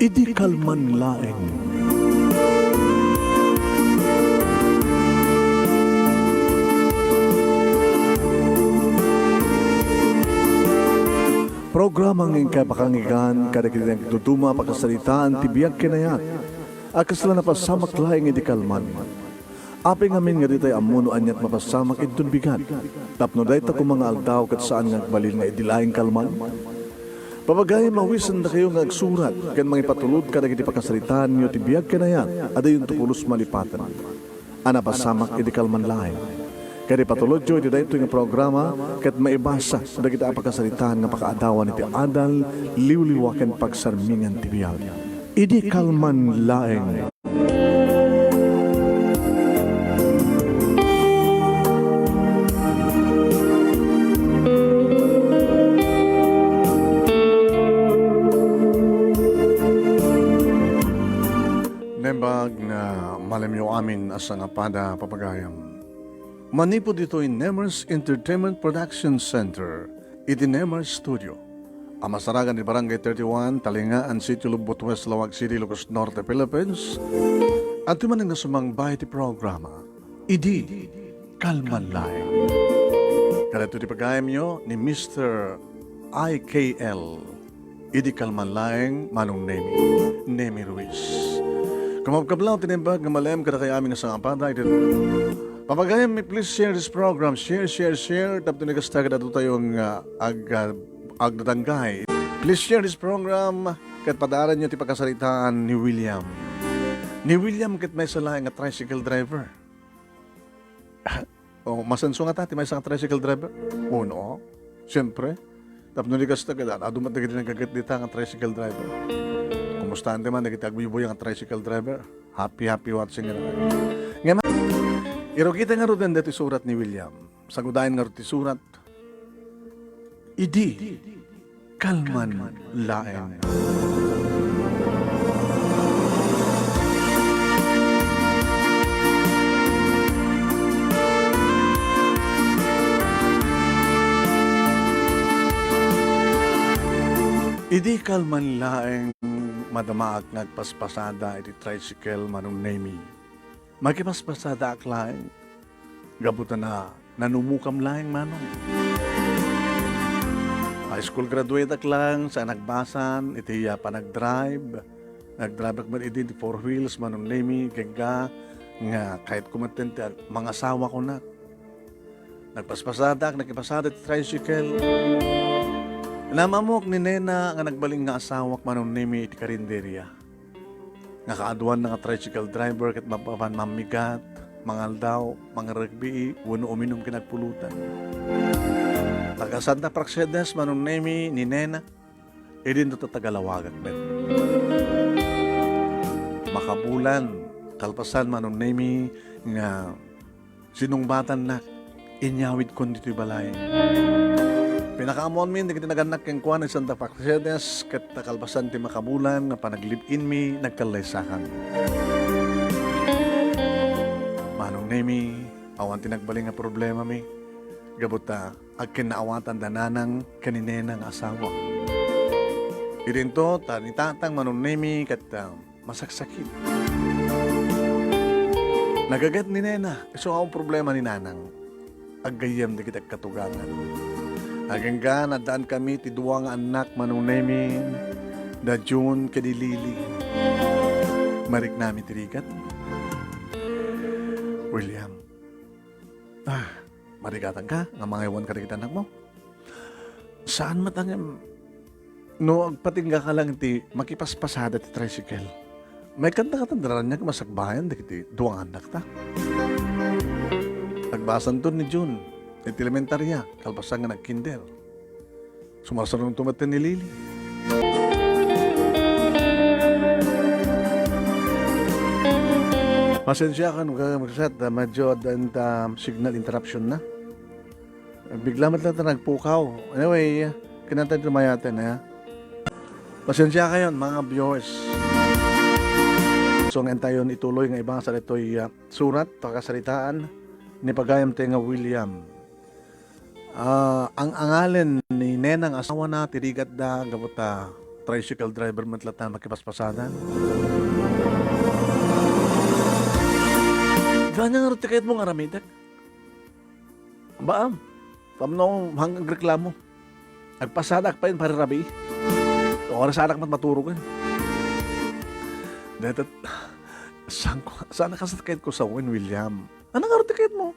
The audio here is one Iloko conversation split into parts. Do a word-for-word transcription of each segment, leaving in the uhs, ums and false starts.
Idi kalman laeng. Programa nga inkay pakanggan kadagiti nagduduma a pakasaritaan ti biag ken ayat a kasla napasamak laeng idi kalman. Apay ngamin nga ditay ammo no aniat mapasamak inton bigat, tapno dayta koma nga aldaw ket saan nga agbalin nga idi laeng kalman? Papagayam, awisendakayo nga agsurat ken mangipatulod kadagiti pakasaritaanyo ti biag ken ayat a dayonto pulos malipaten a napasamak idi kalman laeng. Ket ipatulodyo iti daytoy nga programa ket maibasa dagiti a pakasaritaan nga pakaadawan iti adal, liwliwa ken pagsarmingan ti biag. Idi kalman laeng. Naimbag nga malemyo amin a sangapada, papagayam. Manipud ditoy Nemers Entertainment Production Center, iti Nemers Studio, a masarakan iti Barangay thirty-one, Talingaan, Sitio Lobbot West, Laoag City, Ilocos Norte, Philippines. Adtoy manen nga sumangba iti programa, Idi Kalman Laeng. Kadagitoy ti pagayamyo ni Mister I K L. Idi kalman laeng, Manong Nemi, Nemi Ruiz. Kumabkablaw ti naimbag nga malem kadakayo amin nga sangapada iti, papagayam, please share this program. Share, share, share. Tapno ni kasta, ket adtotayo nga ag-, ag-, agdadanggay. Please share this program. Ket padaaranyo ti pakasaritaan ni William. Ni William ket maysa laeng nga tricycle driver. O, masenso ngata ti maysa nga tricycle driver? O, no? Siempre. Tapno di kasta, ket adu met dagiti naggaget dita nga tricycle driver. Kumustaanti man dagiti agbuybuya nga tricycle driver? Happy, happy watching nga. Ngem, irukiten ngaruden daytoy surat ni William. Sagudayen ngarud ti surat. Idi kalman laeng. Idi kalman laeng, madamaak nga agpaspasada iti tricycle, Manong Nemi. Makipaspasadaak laeng. Gapu ta na, nanumokam laeng, Manong. High school graduate ak laeng, sa nagbasan iti, ah, panagdrive. Nagdrive ak met idi ti four wheels, Manong Nemi, ken ka, nga kayatko met ti ag-, mangasawa kunak. Nagpaspasadaak, nakipasada ti tricycle. Naam-ammok ni Nena nga nagbalin nga asawak, Manong Nemi, iti karinderia. Nga kaaduanna nga tricycle driver ket mapapan mammigat, mangaldaw, mangrugby, wenno uminum ken agpulutan. Taga Santa Praxedes, Manong Nemi, ni Nena, idinto taga Laoag met. Makabulan, kalpasan, Manong Nemi, nga sinungbatannak, inyawidkon ditoy balay. Pinakaammoanmin dagiti nagannak kenkuana iti Santa Praxedes, ket ta kalpasan ti makabulan nga panaglive-inmi, nagkallaysakan. Manong Nemi, awan ti nagbalin nga problemami, gapu ta agkinnaawatan da Nanang ken ni Nena nga asawa. Idinto ta ni Tatang, Manong Nemi, ket, ah, masaksakit. Nagaget ni Nena, isu nga awan problema ni Nanang. Aggayyem dagiti agkatugangan. Agingga, naddaan kami ti dua nga annak, Manong Nemi, da June ken ni Lily. Mariknami ti rigat. William. Ah, marigatanka nga mangaywan kadagiti annakmo? Saan met, ngem no agpatinggaka lang iti makipaspasada ti tricycle, maikkantakon ti raniag masakbayan dagiti dua nga annakta. Nagbasanto ni June iti elementarya, kalpasan nga nagkinder. Sumarsaruno met ni Lily. Pasensiakan, ka-, kasat, ah, medyo adda ita signal interruption na. Bigla met latta nagpukaw. Anyway, kinanta ito mayaten, ha? Pasensiakayon, mga viewers. So, ngayon tayo ituloy nga ibasa ditoy, ah, surat, pakasaritaan ni pagayam tayo nga William. Ah, ang angalen ni Nenang asawana ti rigatda gapu ta tricycle driver met latta makipaspasada. Ania ngarud ti kayatmo nga aramidek? Baam, tapno hanggang agreklamo. Agpasadak pay parirabii. Oras anak mat maturog, eh. Dayta, saan ko, saan ka sa kayat ko sa Win William? Ania ngarud ti kayatmo?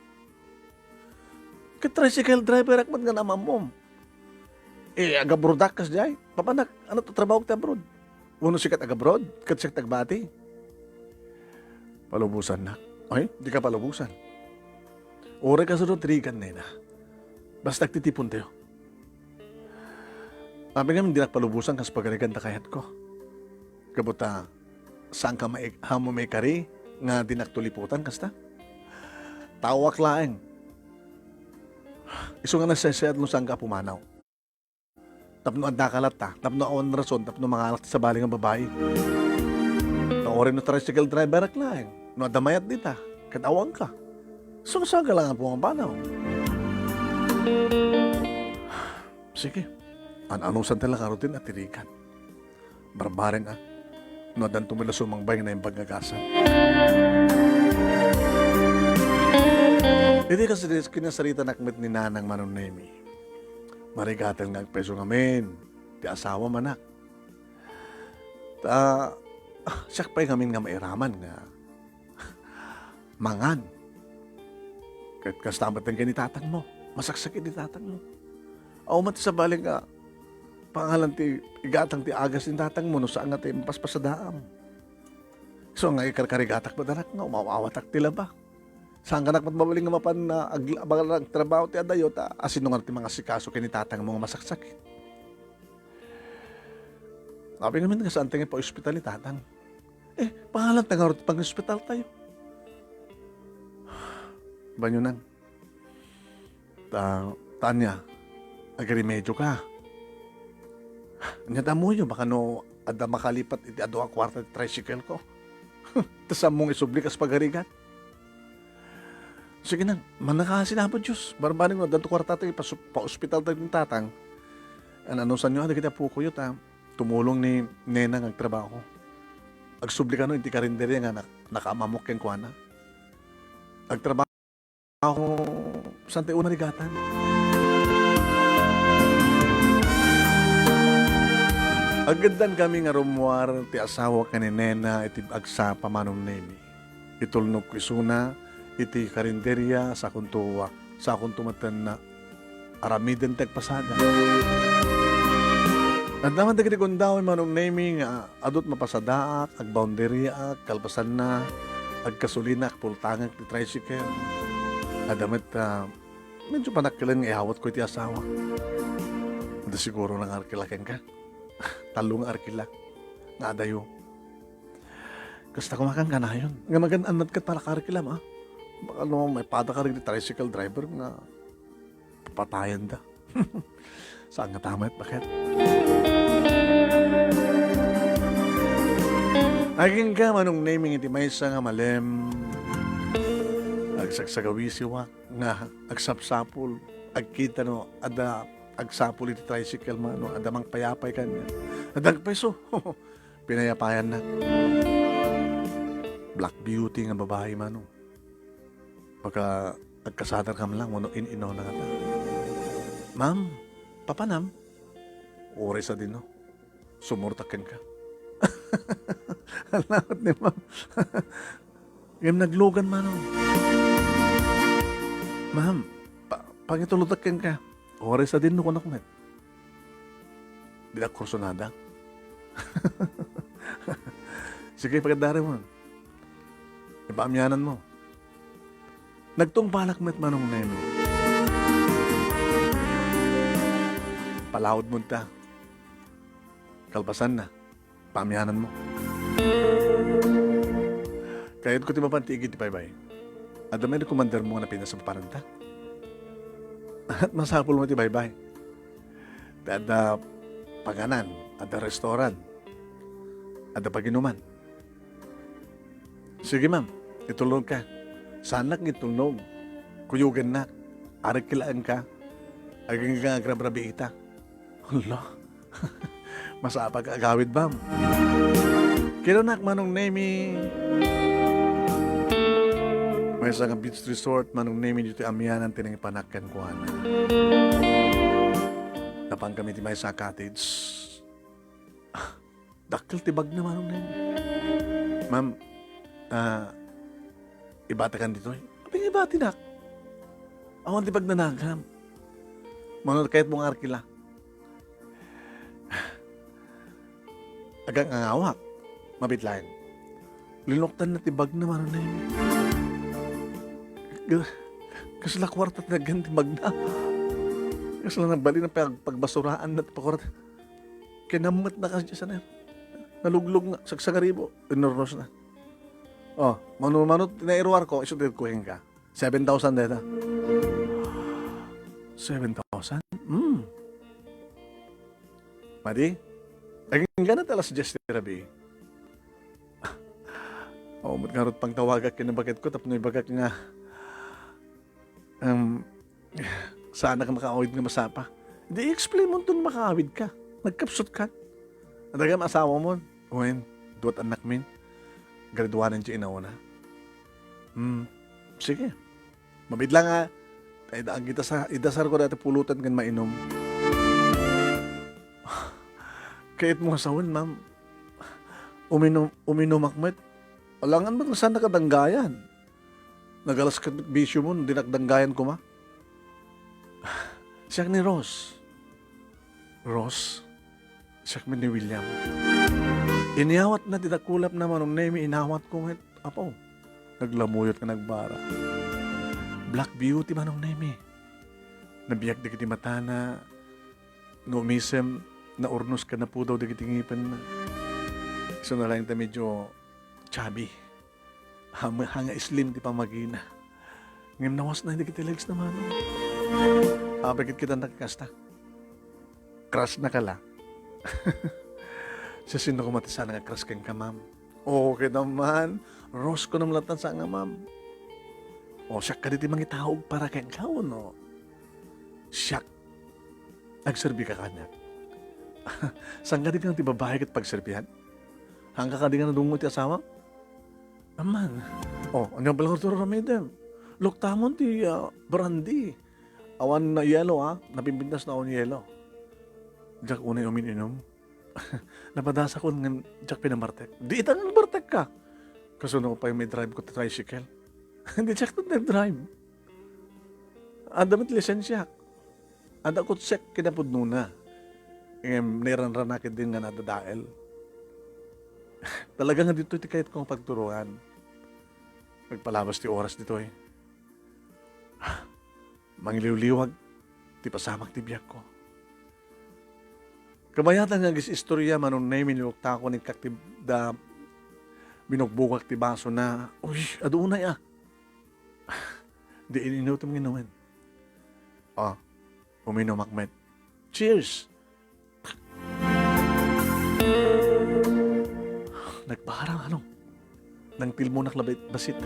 Ket tricycle driver ak met nga namammom. Eh, agabroadak kasdiay. Papanak, ania ti trabaho ti abroad? Wenno sika ti agabroad, ket siak ti agbati. Palubosannak. Ay, dika palubosan. Uray kasano ti rigan, nena. Basta agtitipontayo. Apay ngamin dinak palubosan kas pagarigan ta kayatko? Gapu ta, saanka mai-, ammo maikari nga dinak tuliputan kasta? Taoak laeng. Isu nga nasayaat no saanka a pumanaw. Tapno addaka latta, tapno awan rason, tapno mangalak ti sabali nga babai. Ta uray no tricycle driver ak laeng, no adda mayat dita, ket awanka. Sungsaga lang a pumapanaw. Sige, an-anusan ti lakarutin a tirigan. Barbareng a, no addanto met la sumangbay nga naimbag nga gasat. Idi kas-, kinasaritanak met ni Nanang Manong Nemi, marigaten nga agpayso ngamin ti asawam, anak. Ta, ah, siak pay ngamin nga mairaman nga mangan. Ket kasta met ken ni tatangmo, masaksakit ni tatangmo. Awan met ti sabali nga pangalan ti igatang ti agas ni tatangmo no saan nga ti mapaspasadaam. Isu nga ikarkarigatak met, anak, nga umaw-awatak ti laba. Saankanak met mabalin nga mapan, ah, ag-, ag-, agtrabaho ti adayo, ta asino nga ti mangasikaso ken ni tatangmo nga masaksakit? Apay ngamin nga saan ti nga pa-ospital ni tatang? Eh, pangalan ta ngarud ti pang-ospital tayo. Banyo nang. Ta, ta ania, agremedio ka. Ania ta ammoyo, baka no adda makalipat iti adu a kuarta ti tricycle ko. Ta sammong isubli kas pagarigan. Sige nang, manaka sinaput Diyos. Barbareng no addanto kuarta ti pasu-, pa-ospital tayo ni tatang. An-anusanyo, ah, dagiti apokoyo, ta tumulong ni nena nga agtrabaho. Agsubli kano iti karinderya nga nak-, nakaamamok kenkuana. Agtrabaho, saan ti una rigatan? Aggaddan kami nga rummuar ti asawa ken ni nena iti agsapa, Manong Nemi. Itulnogko isuna iti karinderya, sakonto, sakonto metten aramiden ti agpasada. Adda man dagiti gundaway, Manong Nemi, nga adut mapasadaak, agboundary-ak, kalpasanna, agkasolina, agpultangek ti tricycle. Adda met, ah, medyo panakkilen nga iawatko iti asawa. Adda siguro nga arkila kenka. Tallo nga arkila. Nga adayo. Kasta koma kan kanayon. Nga magan-annat ket para karkilam, ah. Baka no, maipada ka rin tricycle driver nga papatayan da. Saan nga tamat, bakit? Agingga, Manong Neming, iti maysa nga malem, agsagsagawisiwak nga agsapsapul, agkita no adda agsapul iti tricycle, mano, adda mangpayapay kaniak. Adda agpayso. Pinayapayannak. Black Beauty nga babai, mano. Baka agkasadarkam lang, mano, in-inona ngata. Ma'am, papanam? Uray sadino. Sumurtak kenka. Alawat ni ma'am. Ngem naglugan, mano. Ma'am, pa-, pangituludak kenka. Uray sadino, kunak met. Dida kursunada. Sige, pagdari mo. Ipaamianan mo. Nagtungpalak met, Manong Nemi. Palaod mo ta. Kalpasan na. Paamianan mo. Kayatko ti mapan ti igid ti baybay. Adda met commander mo nga napintas a paparenta. At masapul mo ti baybay. Ta adda panganan, adda restaurant, adda paginuman. Sige, ma'am, itulnogka. Saanak nga itulnog. Kuyogennak. Arigkilaenka. Agingga nga agrabrabiita. Hala. Masapag agawid, ma'am. Kinunak, Manong Nemi. Maysa nga beach resort, Manong Nemi, ditoy amianan ti nangipanak kenkuana. Napan kami ti maysa a cottage. Dakkel ti bagna, Manong Nemi. Ma'am, ah, ibatakan ditoy? Apay nga ibatinak? Awan ti pagnanagam. Mano kayatmo nga arkila? Agang-angawak. Mabit laeng. Linuktanna ti bagna, Manong Nemi. Ga-, kasla kuarta ti naggan ti bagna. Kasla nabalin ang pag-, pagbasuraanna ti pakuarta. Kinammetna kadi, sir. Naluglog nga, sagsagaribo, inurnosna. Oh, mano-mano ti nairuarko, isu ti kenka. Seven thousand dayta. Seven thousand? Hmm. Madi? Agingga na ti alas dies ti rabii. Oh, met ngarud pangtawagak ken baketko tapno ibagak nga, um, saanak makaawid nga masapa. Di i-explain mo ton makaawid ka. Nagkapsut ka. Adagam asawa mo. Wen, duat annak min. Graduanan ti inauna. Hmm. Sige. Mabit lang, ah. Ay, da-, gita sa, idasar ko dati pulutan ken mainom. Kayat mo nga sawen, ma'am. Uminom, uminumak met. Alangan met nga saan nakadanggayan. Nagalas ka bisyo mo, dinakdanggayan ko ma. Siak ni Rose. Rose? Siak met ni William. Inyawatna ti dakulapna, Manong Nemi, inawat ko met, apo. Naglamuyot nga nagbara. Black beauty, Manong Nemi. Nabiag dagiti matana, nga umisem, naurnos ken napudaw dagiti ngipenna. Isuna laeng ta medyo chubby. Hanga, hanga slim ti pamagina. Ngem nawasna dagiti legs na, Manong. Apay ket kitannak kasta. Crush na ka la. Siasino koma ti saan nga crush kenka, ma'am? Okay naman. Rose ko naman latta sa nga, ma'am. O, siak kadi ti mangitaog para kenka, no? Siak. Agserbi ka kaniak. Saan kadi nga ti babae ket pagserbian? Hangka kadi nga nadungngo ti asawa? Amman. Oh, ania bala nga aramidem? Luktamon ti, ah, brandy. Awan na yelo, ah. Napimpintas na awan yelo. Diak unay umin-inom. Napadasakon ngem diak pinamartek. Di ita nga bartek ka. Kasano pay may drive ko ti tricycle? Di diak nag-drive. Adda met lisensiak. Adda kotsek kinapudnona. Ngem nairanranak idin nga nadadael. Talaga nga ditoy ti kayatko nga pagturongan. Nagpalabas ti oras ditoy. Mangiliwliwag ti pasamak ti biagko. Kabayatan nga agis-istorya, Manong Nemi, niluktakon, ikkak ti da, binugbugak ti basona. Uy, adunay, ah. Di ininutom nga inumen. Ah, uminumak met. Cheers! Nagbara, ano? Nangtilmonak la bait-, basit.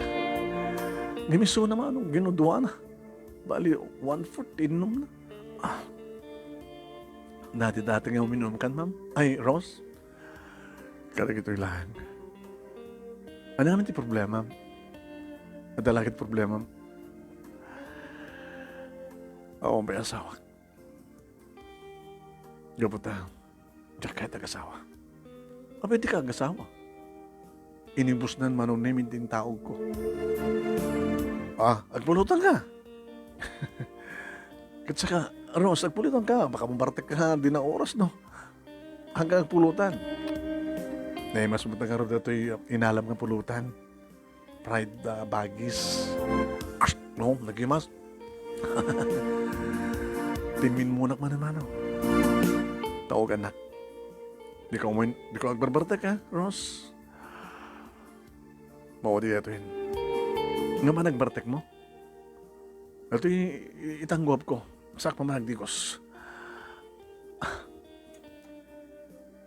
Ngem isuna, ano, ginuduana. Bali, one-fourth, innom na. Ah. Dati-dati nga uminom kan, ma'am. Ay, Rose. Kadagitoy laeng. Ania ngamin ti problema? Adda la ket problema? Awan pay asawak. Gapu ta, diak kayat agasawa. Apay dika agasawa? Inibusnan, Manong Nemi, ti intaogko. Ah, agpulutan ka. Ket saka, Rose, agpulutan ka. Baka mabartek ka, di na oras, no? Hanggang agpulutan. Naimas met ngarud datoy inalam nga pulutan. Pride, ah, bagis. As-, no, nagimas. Tinminmunak man, mano. Taog, anak. Di ka umain, di ka agbarbartek, ha, Rose? Mao di ito yun. Nga man agbartek mo? Ito itangguap ko. Sak pa man agdigos.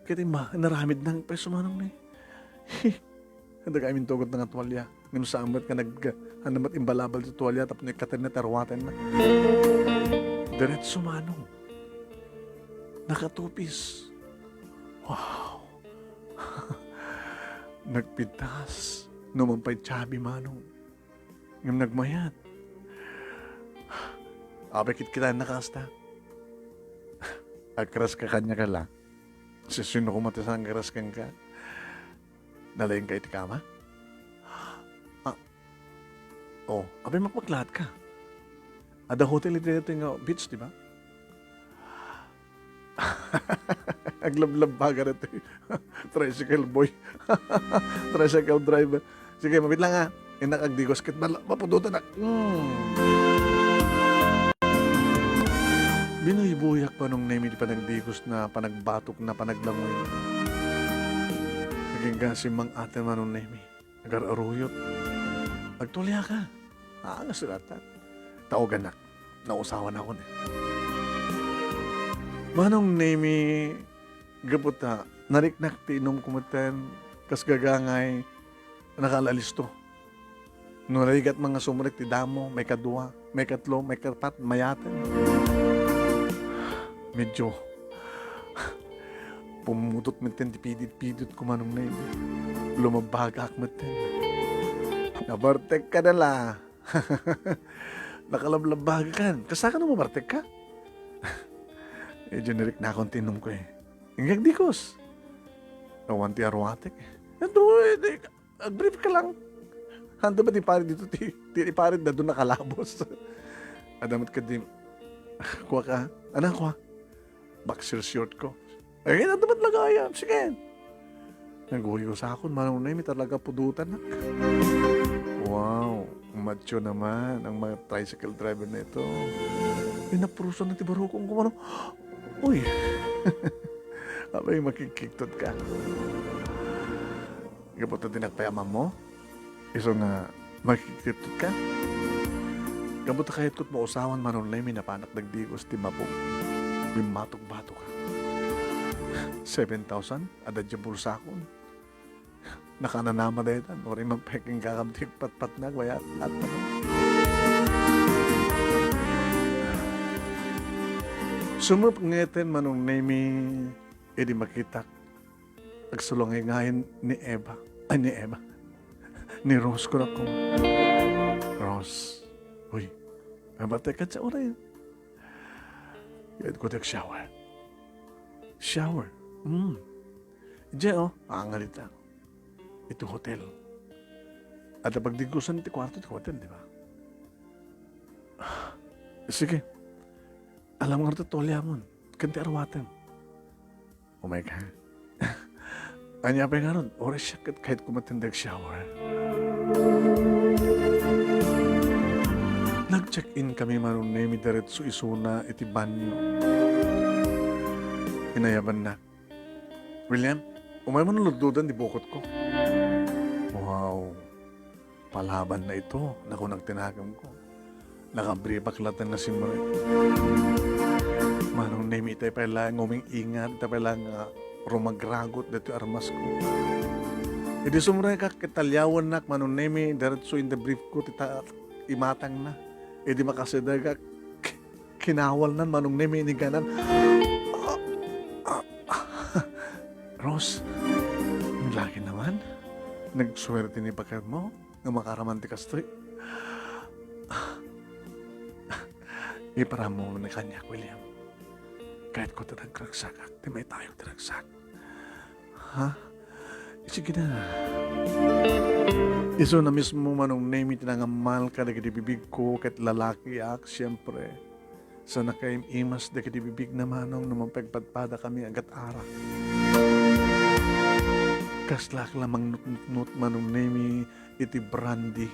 Kaya ma, naramid nang preso manong ni. Daga amin tugot na nga tuwalya. Ngem saan met nga nag-, ano met imbalabal ti tuwalya tapno ikkaten na tarwaten na. Diretso manong. Nakatupis. Wow! Nagpintas. Numan pay Chubby, Manong. Ngem nagmayat. Apay, kitkitaennak kasta. Agkaraska kaniak la. Sisino koma ti saan nga agkaras kenka? Nalaingka iti kama? Ah. Oh, apay, makmaklatka. Adda hotel iti daytoy nga beach, di ba? Aglablabbaga daytoy. Tricycle boy. Tricycle driver. Sige, mabit lang, ha. Innak agdigos ket bala-, mapudotanak. Hmm. Binuybuyak Manong Nemi ti panagdigosna, panagbatokna, panaglangoyna. Agingga simmang-aten Manong Nemi. Agar-aruyot. Agtuliaka. Ah, nga sulatan. Taoganak. Nausawanakon, eh. Manong Nemi, gapu ta nariknak ti inumko metten, kas gagangay, nakaalisto. No narigat man nga sumrek ti damo, maikadua, maikatlo, maikapat, mayaten. Medyo pumutot metten ti pidit-piditko Manong Nemi. Lumabbagak metten. Nabartekka na la. Nakalablabbagan. Kasano mabartekka? Medyo nariknakon ti inumko, eh. Inggag digos. Awan ti aruatek. Ito, eh, di, agbrief ka lang. Handa ba ti parit dito? Ti, ti, ti parit na doon nakalabos. Adamot ka di, kuha ka. Anak, kuha. Boxer short ko. Eh, ina naman lagayan. Sige. Naguyos akon, Manong Nemi, talaga pudotanak. Wow, macho naman ang mga tricycle driver na ito. Pinapurusan na ti barukong ko, Manong. Uy. Abay, makikiktot ka. Gapu ta dinagpay amam mo? Isu nga makikittot ka? Gapu ta kayatko ti mausawan Manong Nemi, napanak dagdigos ti mapog. Bimmatok-batok ka. Seven thousand? Adda diay bulsakon. Nakananama daytan. Uray mapekeng kakam ti patpatnak, bayat. At ano? Sumup ngeten Manong Nemi, idi makitak. Agsulangay ngayen ni Eva. Ay, ni Eva. Ni Rose ko na ko. Rose. Uy, mabatek ka sa oray. Yan ko shower. Shower? Hmm. Diyan, oh. Angalita. Ito hotel. At pagdigusan ti kwarto, ti hotel, di ba? Sige. Alam nga ito, tulyamon. Kanti arwaten. Oh my God. Ania pay ngarud, oras siya ket kayat kumaten dag shower. Nag-check-in kami Manong Nemi diretso isuna iti banyo. Inayabanna, "William, umay mo naludludan di bukot ko." Wow. Palaban na ito, nakunak ti nakemko. Nakabribak latta nga simre. Manong Nemi, itay pay la nga uming-ingat, itay pay la nga rumagragot ditoy armasko. Idi sumrekak, ket talyawannak, Manong Nemi, diretso in the brief ko, ti ta-, imatangna. Idi makasidegak, kinawalnan, Manong Nemi, iniganan. Rose, ang laki naman. Nagsuwerte ni bakit mo? Nga makaraman ti kastoy. Iparammo ni kaniak, William. Kayatko ti nagragsakak, ti maitayog ti ragsak. Ha? Sige na. Isuna mismo Manong Nemi ti nangammal kadagiti bibigko ket lalakiak, siempre. Sa nakaim-imas dagiti bibigna Manong no mapagpadpadakami a gat-arak. Kaslak la mangnutnutnot Manong Nemi iti brandy.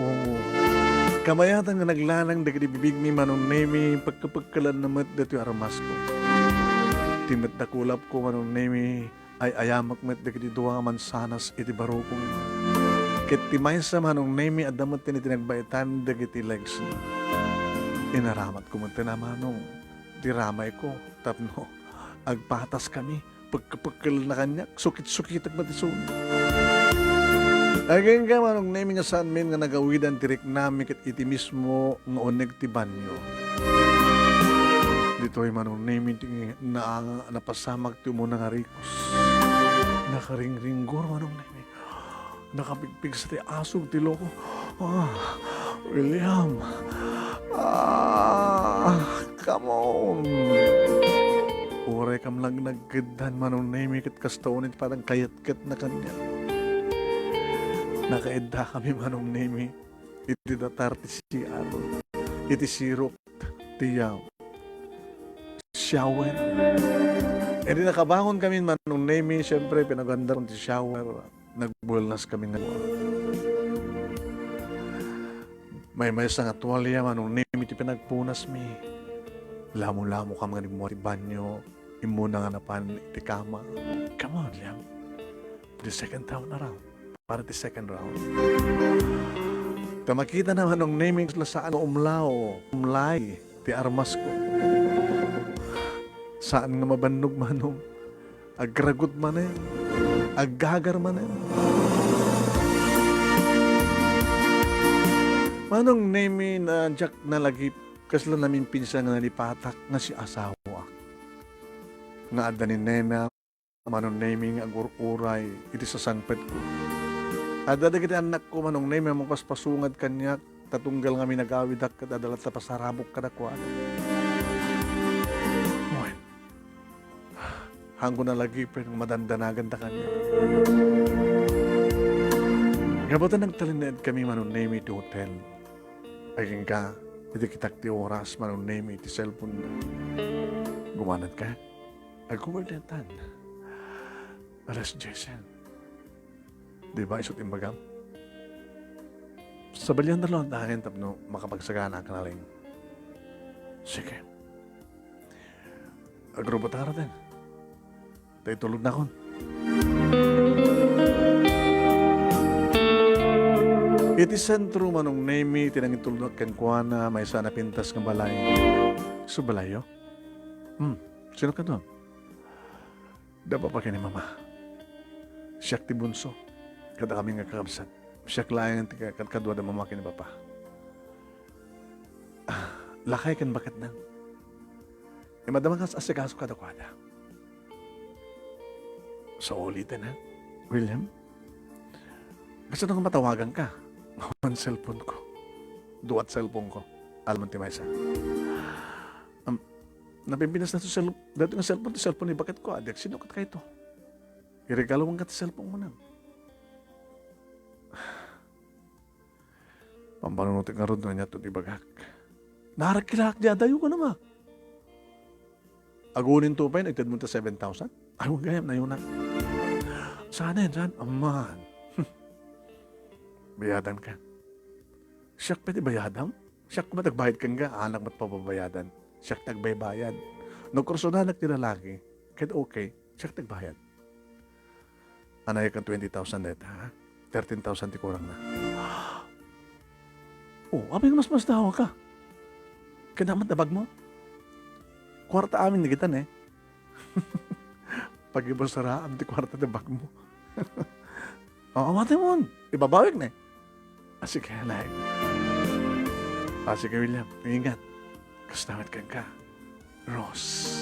Oo. Kamayatan nga naglanang dagiti bibigmi Manong Nemi, pagkapagkalanna met datoy armasko. Ti met dakulapko Manong Nemi, ay-ayamek met dagiti dua nga mansanas iti barukong. Ket ti maysa Manong Nemi, adda met ti nagbaetan dagiti legsna. Inaramatko met ti namanong ti ramayko tapno agpataskami, pagkapagkalanna kaniak, sukit-sukitek met isuna. Agingga Manong Nemi nga saanmi nga nagawidan ti riknami ket iti mismo nga uneg ti banyo. Di Daytoy, Manong Nemi, ti na-, napasamak ti umuna nga rikos. Nakaringringgor, Manong Nemi. Nakapigpigsa ti asog ti loko. Ah, William. Ah, come on. Uray kam lang nagkeddan, Manong Nemi, ket kasta unay ti panagkayatketna kaniak. Nakaedda kami, Manong Nemi, iti datar ti C R, iti sirok ti, ah, shower. Idi nakabangon kami, Manong Nemi, siyempre, pinagandar ti shower. Nagbuelnas kami nga. Maymaysa nga tualya, Manong Nemi, ti pinagpunasmi. Lamo-lamo kam nga immuar ti banyo. Immuna nga napan iti kama. Come on, Liam. The second round na round. Para ti second round. Ta makita na, Manong Nemi, kasla saan nga umlaw, umlay ti armasko. Saan nga mabannog, Manong. Agragot manen. Aggagar manen. Manong Nemi, na diak nalagip, kasla namimpinsan nga nalipatak nga si asawak. Nga adda ni nena, Manong Nemi, nga agur-uray iti sasangpetko. Adda dagiti annakko, Manong Nemi, a mangpaspasungad kaniak, ta tunggal nga minagawidak ket adda latta pasarabok kadakuada. Wen, haanko nalagipen nga madandanaganta kaniak. Gapu ta nagtalinaed kami, Manong Nemi, iti hotel. Agingga, iti kitak ti oras, Manong Nemi, iti cellphone na. Gumanat ka? Agkuwerdentan. Alas diesen. Di ba isu ti imbagam? Sabalian na lang tayo tapno makapagsagana ka na lang. Sige. Agrubutara din. Ta itulod nakon. Iti sentro, Manong Nemi, ti nangitulod kenkuana, maysa a napintas nga balay. Isu balayyo? Hmm, sino kadua? Da papa ken ni mama. Siak ti bunso. Kada kami nga kakabsat. Siak laeng ti ka-, kad-, kadua da mama ken ni papa. Ah, lakay ken baketna. Imadama kas asikaso kadakuada. Sa uliten, ha? William? Kasano nga matawagan ka? Awan cellphone ko. Duat cellphone ko. Alam mo ti maysa. Um, napimpinas na to cell-, dati nga cellphone, ti cellphone ni baketko, adik. Sino kat kayo to? Iregaluan ka ti cellphone mo na. Pampanunotek ngarud no ania to ti ibagak. Narakilak di adayo ko nama. Agunin to pa yun, itad mo ta seven thousand? Ay, huwag gayam, nayunak. Saan yan, saan? Aman. Bayadan ka. Siak pwede bayadam? Siak kuma tagbayad ka nga, anak mat pababayadan. Siak tagbaybayad. No, kursunanak ti lalaki, kahit okay, siak tagbayad. Anay kan twenty thousand deta, ha? Thirteen thousand ti kurang na. Oh, apay nga mas mas dawa ka? Kaya naman tabag mo? Kwarta amin ni kita, ne? Pag-ibusaraan ti kwarta ti bag mo. Oh, awate mo. Ibabawik, ne? Ah, sige, laeng. Ah, sige, William. Ingat. Kastamit kan ka. Rose.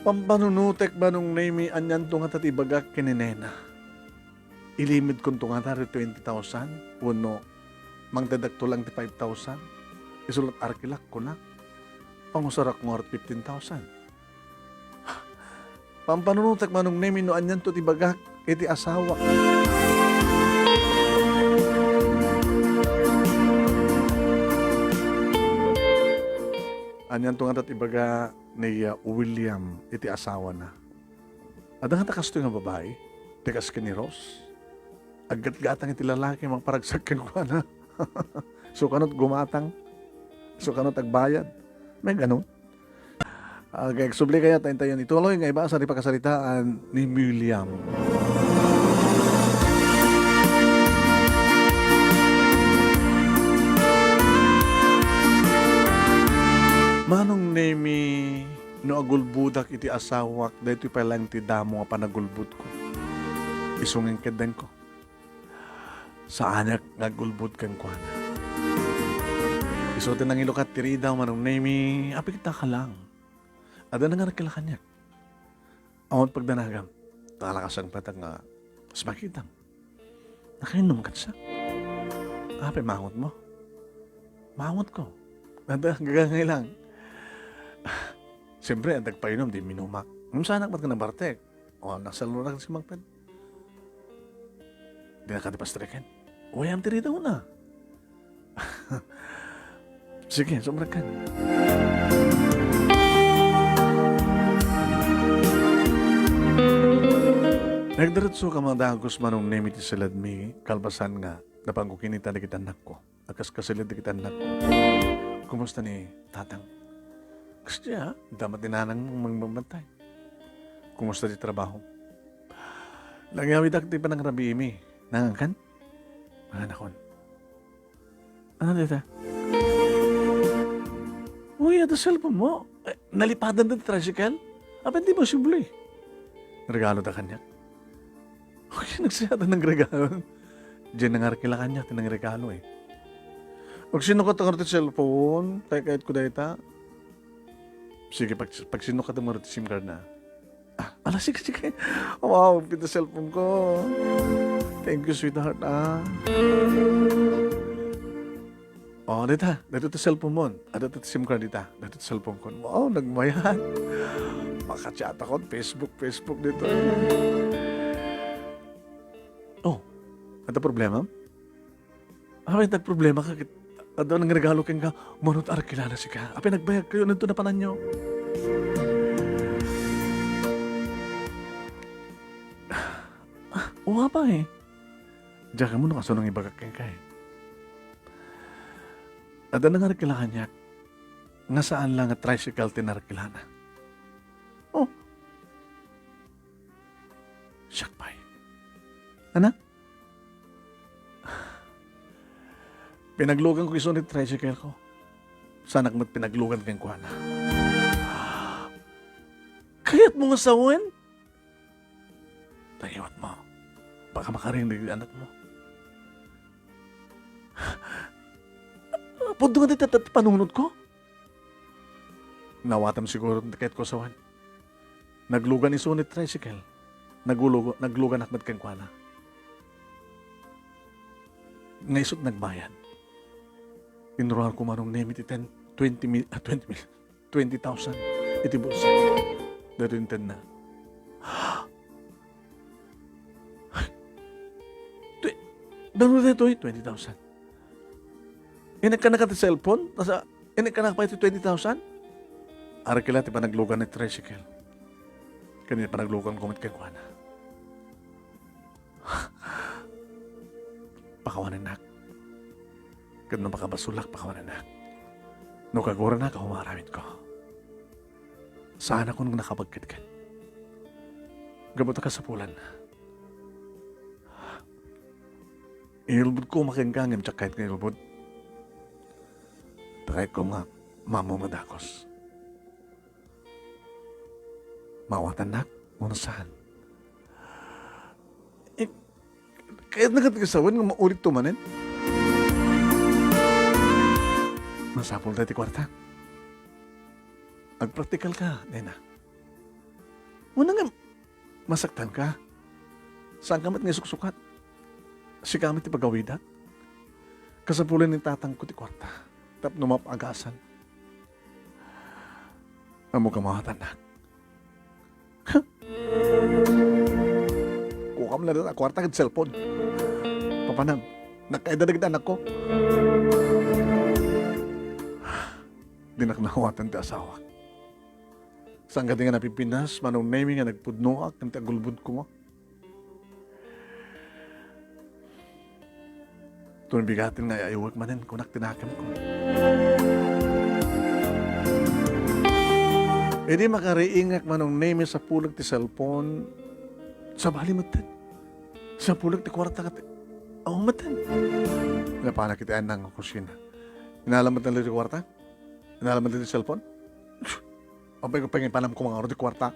Pampanunutek, Manong Nemi, anian to nga ta ti ibagak ken ni nena. Ilimedkon to nga ta ti twenty thousand, wenno mangtedakto lang ti five thousand. Isulat arkilak, kuna. Pangusarak ngarud fifteen thousand. Pampanunotek, Manong Nemi, no anian to ti bagak iti asawak. Anian to nga ti baga ni, uh, William iti asawana. Adda nga ta kastoy nga babai, ti kas ken ni Rose. Aggatgatang iti lalaki, mangparagsak kenkuana. So kanot gumatang, so kanot agbayad. May ganun. Okay, agsubli kaya tayo tayo ni Tuloy nga ibasa di pakasaritaan ni William. Manong Nemi, no agulbudak iti asawak, daytoy pay laeng ti damo nga panagulbodko. Isu nga inkeddengko. Saanak nga agulbod kenkuana. So, ti nangilukat ti ridaw, Manong Nemi, apigta ka lang. Adda nangarakila kaniak. Awan pagdanagam. Talakasang patag nga, kas makitam. Nakainom ka sa? Apay, mangot mo? Mangot ko. Adda, gagangay lang. Siyempre, ang tagpainom, di minumak. Ngem saanak met nga nabartek. O, nasaluran ka si Mang Ped. Di na ka di pastriken. Uy, am ti ridaw na. Sige, sumrek ka. Nagdiretso ka madagos, Manong Nemi, ti siledmi, kalpasan nga, napanko kinita dagiti annakko. Agkaskasiliw dagiti annakko. Kumusta ni Tatang? Kasdiay, dama ti nanang mangbantay. Kumusta ti trabaho? Nagyawidak ti panangrabiimi. Nangankan? Nanganakon. Ano dita? Uy, adda cellphone mo? Eh, nalipadan ti tricycle? Apay, di posible. Regalo da kaniak. Uy, nagsayatan ng regalo. Diyan nangarakila kaniak ti nangregalo eh. Pagsinukat ko ti cellphone, tay kayat ko dayta. Sige, pag, pagsinukat mo ti sim card na. Ah, ala, sige, sige. Wow, pita cellphone ko. Thank you, sweetheart, ah. Oh, dita, dito ti cellphone mo. Ah, dito ti sim card dita. Dito ti cellphone ko. Wow, nagmayat. Makachat ako, Facebook, Facebook dito. Oh, adda problema? Apay, nagproblema ka ket adda nangregalo kenka, mano ti arakilana sika? Apay, nagbayag kayo, nagto napananyo? Ah, o nga pa eh. Diak ammo no kasano nga ibagak kenka eh. Adda nangarakila kaniak nga saan la nga tricycle ti narakilana. Oh. Siak pay. Anak? Pinaglugan ko isu ni tricycle ko. Saanak met pinaglugan kenkuana. Kayat mo nga sawen? Tay, iwat mo. Baka makaring dagiti anak mo. Pudno nga ti tat-, panunot ko? Nawatam siguro ti kayat ko sawen. Naglugan isu ni tricycle. Nagulugo-, nagluganak met kenkuana. Nga isut nagbayad. Inruar ko manong Nemi ti ten, twenty mil, ah, twenty mil, twenty thousand iti bulsa. Daytoy inted na. Twe-, dano daytoy? Twenty thousand. Inekka na ka ti cellphone? Asa, inekka na ka pa iti twenty thousand? Arakila ti panaglugan ni tricycle. Kani panaglugan ko met kenkuana. Pakawanennak. Ket no makabasolak, pakawanennak. No kaguranak, a, umaaramidko. Saanakon nga nakabagketket. Gapu ta kasapulan. Ilbodko makenka ngem diak kayat nga ilbod. Ta kayatko nga maammo madakos. Maawatannak, wenno saan? Eh, kayatna ket nga sawen nga maulitto manen? Masapul dayta ti kuarta. Agpraktikal ka, nena. Una nga, masaktan ka. Saan ka met nga isuksukat? Sika met ti pagawidak. Kasapulan ni tatangko ti kuarta. Tapno mapagasan. Ammo ka mawatannak. Kukam na dita kuarta ket cellphone. Papanam, nakaida dagiti anakko. Dinak naawatan ti asawak. Saan kadi nga napipintas, Manong Nemi, nga nagpudnoak ken ti agulbodko? Tun bigaten nga ay-aywek manen, kunak ti nakemko. Idi makariingak, Manong Nemi, sapulek ti cellphone, sabali metten. Sapulek ti kuarta ket, awan metten. Napanak iti anang kusina. Inala metten ti kuarta? Inala metten ti cellphone? Apay ko pangipanam ko mangaro ti kuarta?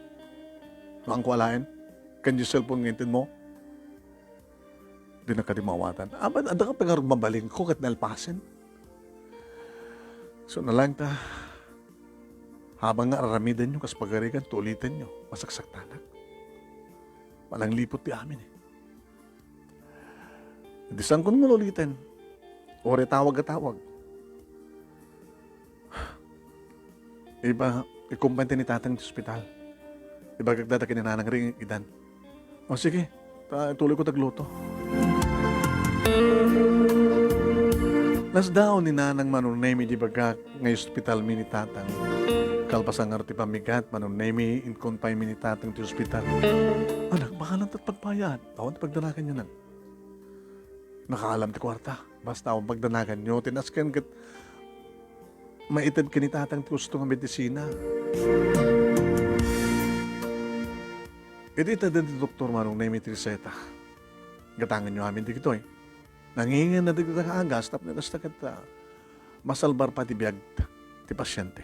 Kuanko alaen? Ken ti cellphone nga inted mo? Dinak kadi maawatan. Apan, adda ka pangarod mabalin ko ket nalpasen? Ket no laeng ta, habang nga ar-aramidenyo kas pagarigan, ti ulitenyo, masaksaktanak. Panangliput ti amin, eh. Di saan ko nga uliten. Uray tawag a tawag. Iba, ikumpay ti ni Tatang ti ospital. Ibagak dayta ken ni Nanang ri idan. O sige, ta ituloy ko tagluto. Nasdaaw ni Nanang Manong Nemi ti bagak nga ospitalmi ni Tatang. Kalpasan ngarud ti pammigat, Manong Nemi, inkumpaymi ni Tatang ti ospital. Anak, baka lang tat pagbayad. Awan ti pagdanaganyo, nak. Nakaalam ti kuarta. Basta awan pagdanaganyo, ti nasken ket maited ken ni Tatang ti husto nga medisina. Idi itedden ti doktor Manong Nemi ti reseta, gatangenyo amin dagitoy. Nangingenna dagita nga agas tapno kasta ket, ah, masalbar pay ti biag ti pasiente.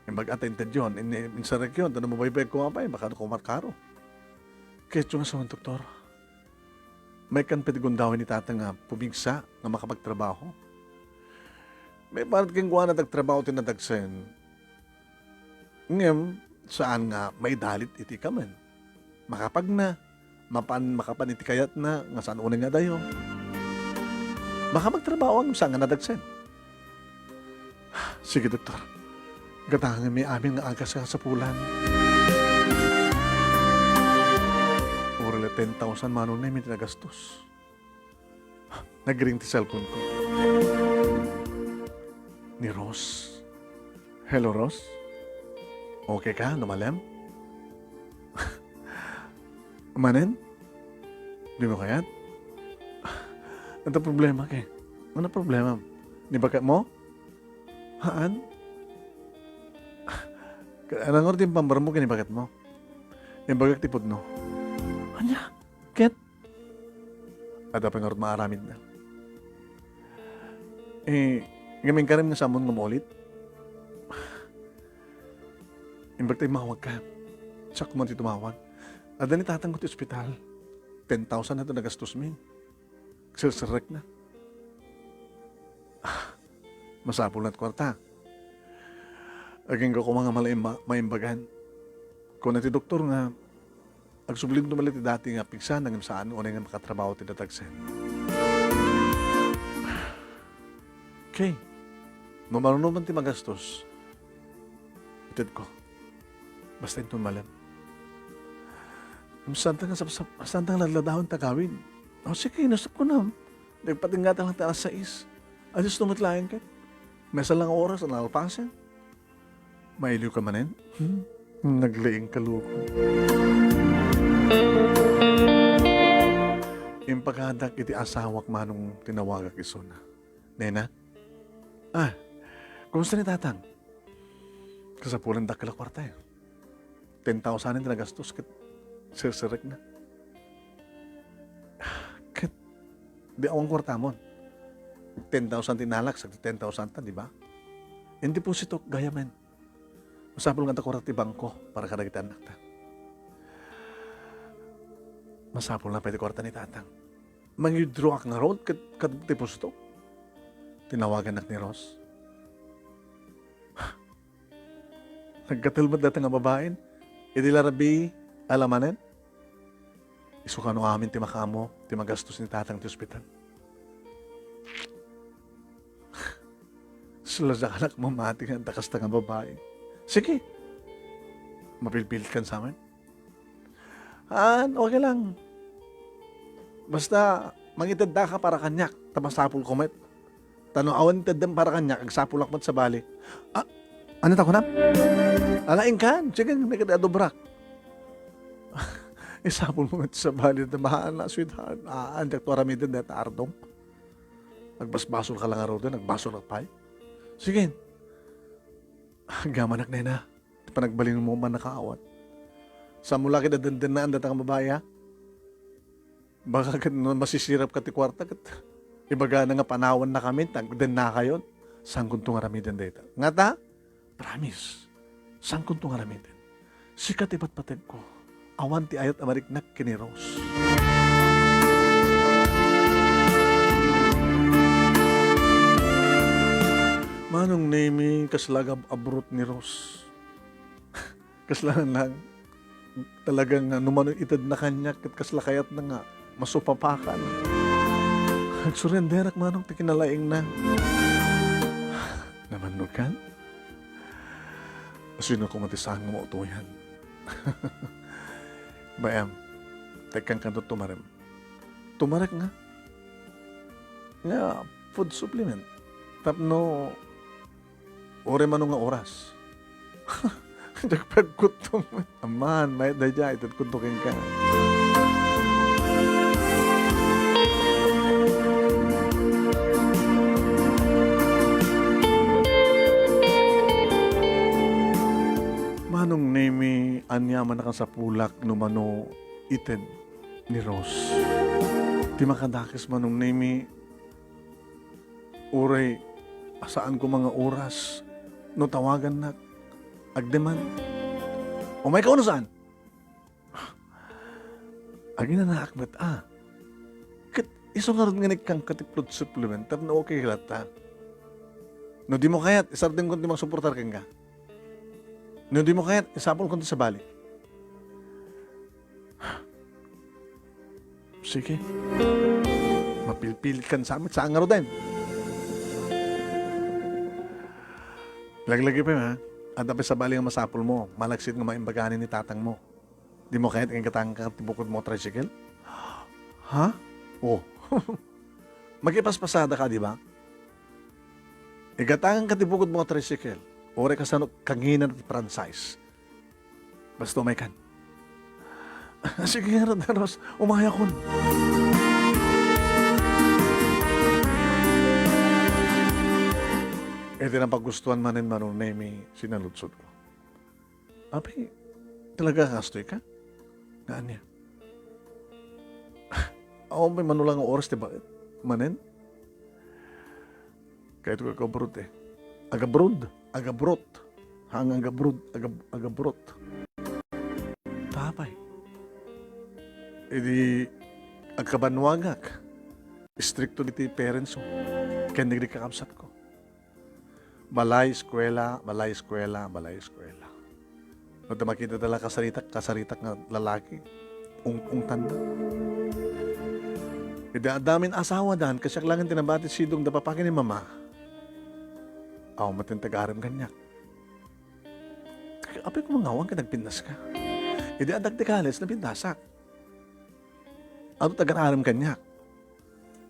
Imbag a ta intedyon, in-, inserrekyon, ta no mabaybayag koma pay, baka kumarkaro. Ket nga saan, doktor? Maikkan pay ti gundaway ni Tatang nga pumigsa nga makapagtrabaho. Maiparit kenkuana ti agtrabaho ti nadagsen. Ngem, saan nga maidalit iti ikamen. Makapagna, mapan, makapan iti kayatna, nga saan unay nga adayo. Makapagtrabaho ngem saan nga nadagsen. Sige, doktor. Gatangenmi amin nga agas nga kasapulan. Uray la ten thousand Manong Nemi ti nagastos. Nagring ti cellphone ko. Ni Ros. Hello, Ros? Okay ka? Lumalem? Manen? Di mo kayat? Ano problema ka? Ano problema? Ni baket mo? Haan? Ano nga ti pambar mo kini baket mo? Yung bagak ti pudno. Anya? Ket? Adda pay ngarud maaramidna. Eh, ngamin karim nga samon nga maulit? Imbag ta immawag ka. Siak man ti tumawag. Adda ni tatang ko ti ospital. Ten thousand na to nagastos min. Serserrek na. Ah, masapul na ti kuarta. Agingga koma nga mala-, ma-, maimbagan. Kuna ti doktor nga, agsubling tumali ti dati nga pigsa, ngem saan unay nga makatrabaho ti nadagsen. Okay. No maruno man ti magastos, itedko. Basta inton malem. Santa nga sapsap-, santa nga ladladawen ta gawin. O, sige, inusap ko na. Nagpatingga ta lang ta alas sais. Alas no met laeng ket. Maysa lang nga oras, nalpasen. Mailiw ka manen? Hmm? Naglaing ka, loko. Impagadak iti asawak manong tinawagak isuna. Nena? Ah, kumusta ni tatang? Kasapulan dakkel a kuarta, eh. Ten thousand ti nagastos ket serserrek na. Ket di awan kuartamon. Ten thousand ti nalak, sagdi ten thousand ta, di ba? Indepositok gayamen. Masapul nga adda kuarta ti bangko para kadagiti annakta. Masapul na pay ti kuarta ni tatang. Mangi-withdraw ak ngarud ket, ket deposito. Tinawagannak ni Ros. Naggatel met dayta nga babaen. Idi la rabii, alamanen. Isu kano amin ti makaammo ti magastos ni tatang ti ospital. Sulasakan ak mamati nga adda kasta nga babae. Sige. Mapilpilit kan saman. Haan, okay lang. Basta, mangiteddaka para kaniak, ta masapul ko met. Ta no awan teddem para kaniak, agsapulak met sabali. Ah, ano ta kunam? Ala, inkan, sige, may kada adubrak. Isapul mo met sabali, ta mahaan na, sweetheart. Ah, andiak to aramiden, deta ardong. Agbasbasol ka lang aruden, agbasol ka pay. Sige. Agyamanak, nena. Ti panagbalin mo man nakaawat. Sa mula kita dendennaan data nga babae, ha? Baka ket no masisirap ka ti kuarta, ket ibagana nga panawan na kami, tagdenna kayon. Sangkunto nga aramiden dayta. Ngata? Promise. Sangkunto nga aramiden. Sika ti patpategko. Awan ti ayat a mariknak ken ni Rose. Manong Nemi, kasla agab-abrot ni Rose. Kasla lang, talaga nga, no mano itedna kaniak, ket kasla kayatna nga masupapakan. Agsurenderak, Manong, ti kinalaingna. Namannukan? Sino koma ti saan nga mautoyan? Bay-am, tekkan kanto tumarem. Tumarek nga? Nga food supplement. Tapno uray mano nga oras. Diak pagkutto. Amman, mayat daydiay, itedko kenka. Manong Nemi, ania man a kasapulak no mano ited ni Rose. Ti makadakes, Manong Nemi, uray a saan koma nga oras no tawagannak, agdeman. Umayka wenno saan? Aginanaak met a. Ket isu ngarud nga inekkanka ti food supplement tapno okay latta. No dimo kayat, isardengkon ti mangsuportar kenka. No dimo kayat, isapulkon ti sabali. Sige. Mapilpilit kan sa amin. Saan ngaruden? Laglagipen, ha? Adda pay sabali nga masapulmo. Malaksid nga maimbagani ni tatangmo. Dimo kayat nga igataangka ti bukodmo a tricycle? Ha? Oh. Makipaspasadaka, di ba? Igataangka ti bukodmo a tricycle. Uray kasano kangina ti franchise. Basta umaykan. Sige, Rod Ros, umayakon. Iti napaggustuan manen Manong Nemi, sinaludsodko. Apay, talaga kastoy ka? Nga ania? Aw, may manulang nga oras, di ba? Manen? Kayatko agabroad, eh. Agabroad? Agabrot. Haan nga agabroad, agab-, agabrot. Tapay. Idi agkabannuagak, istrikto dagiti parents ko. Ken dagiti kakabsatko. Balay, eskuela, balay, eskuela, balay, eskuela. No ta makita da la kasaritak, kasaritak nga lalaki, ung-, ungtanda. Idi adda amin asawa dan, kasiak laeng ti nabati sidong da papagi ni mama. Aw, matin tagarem kaniak. Apay ko mangawan ket nagpinnaska. Idi adda ti college, napinnasak. Adu tagarem kaniak.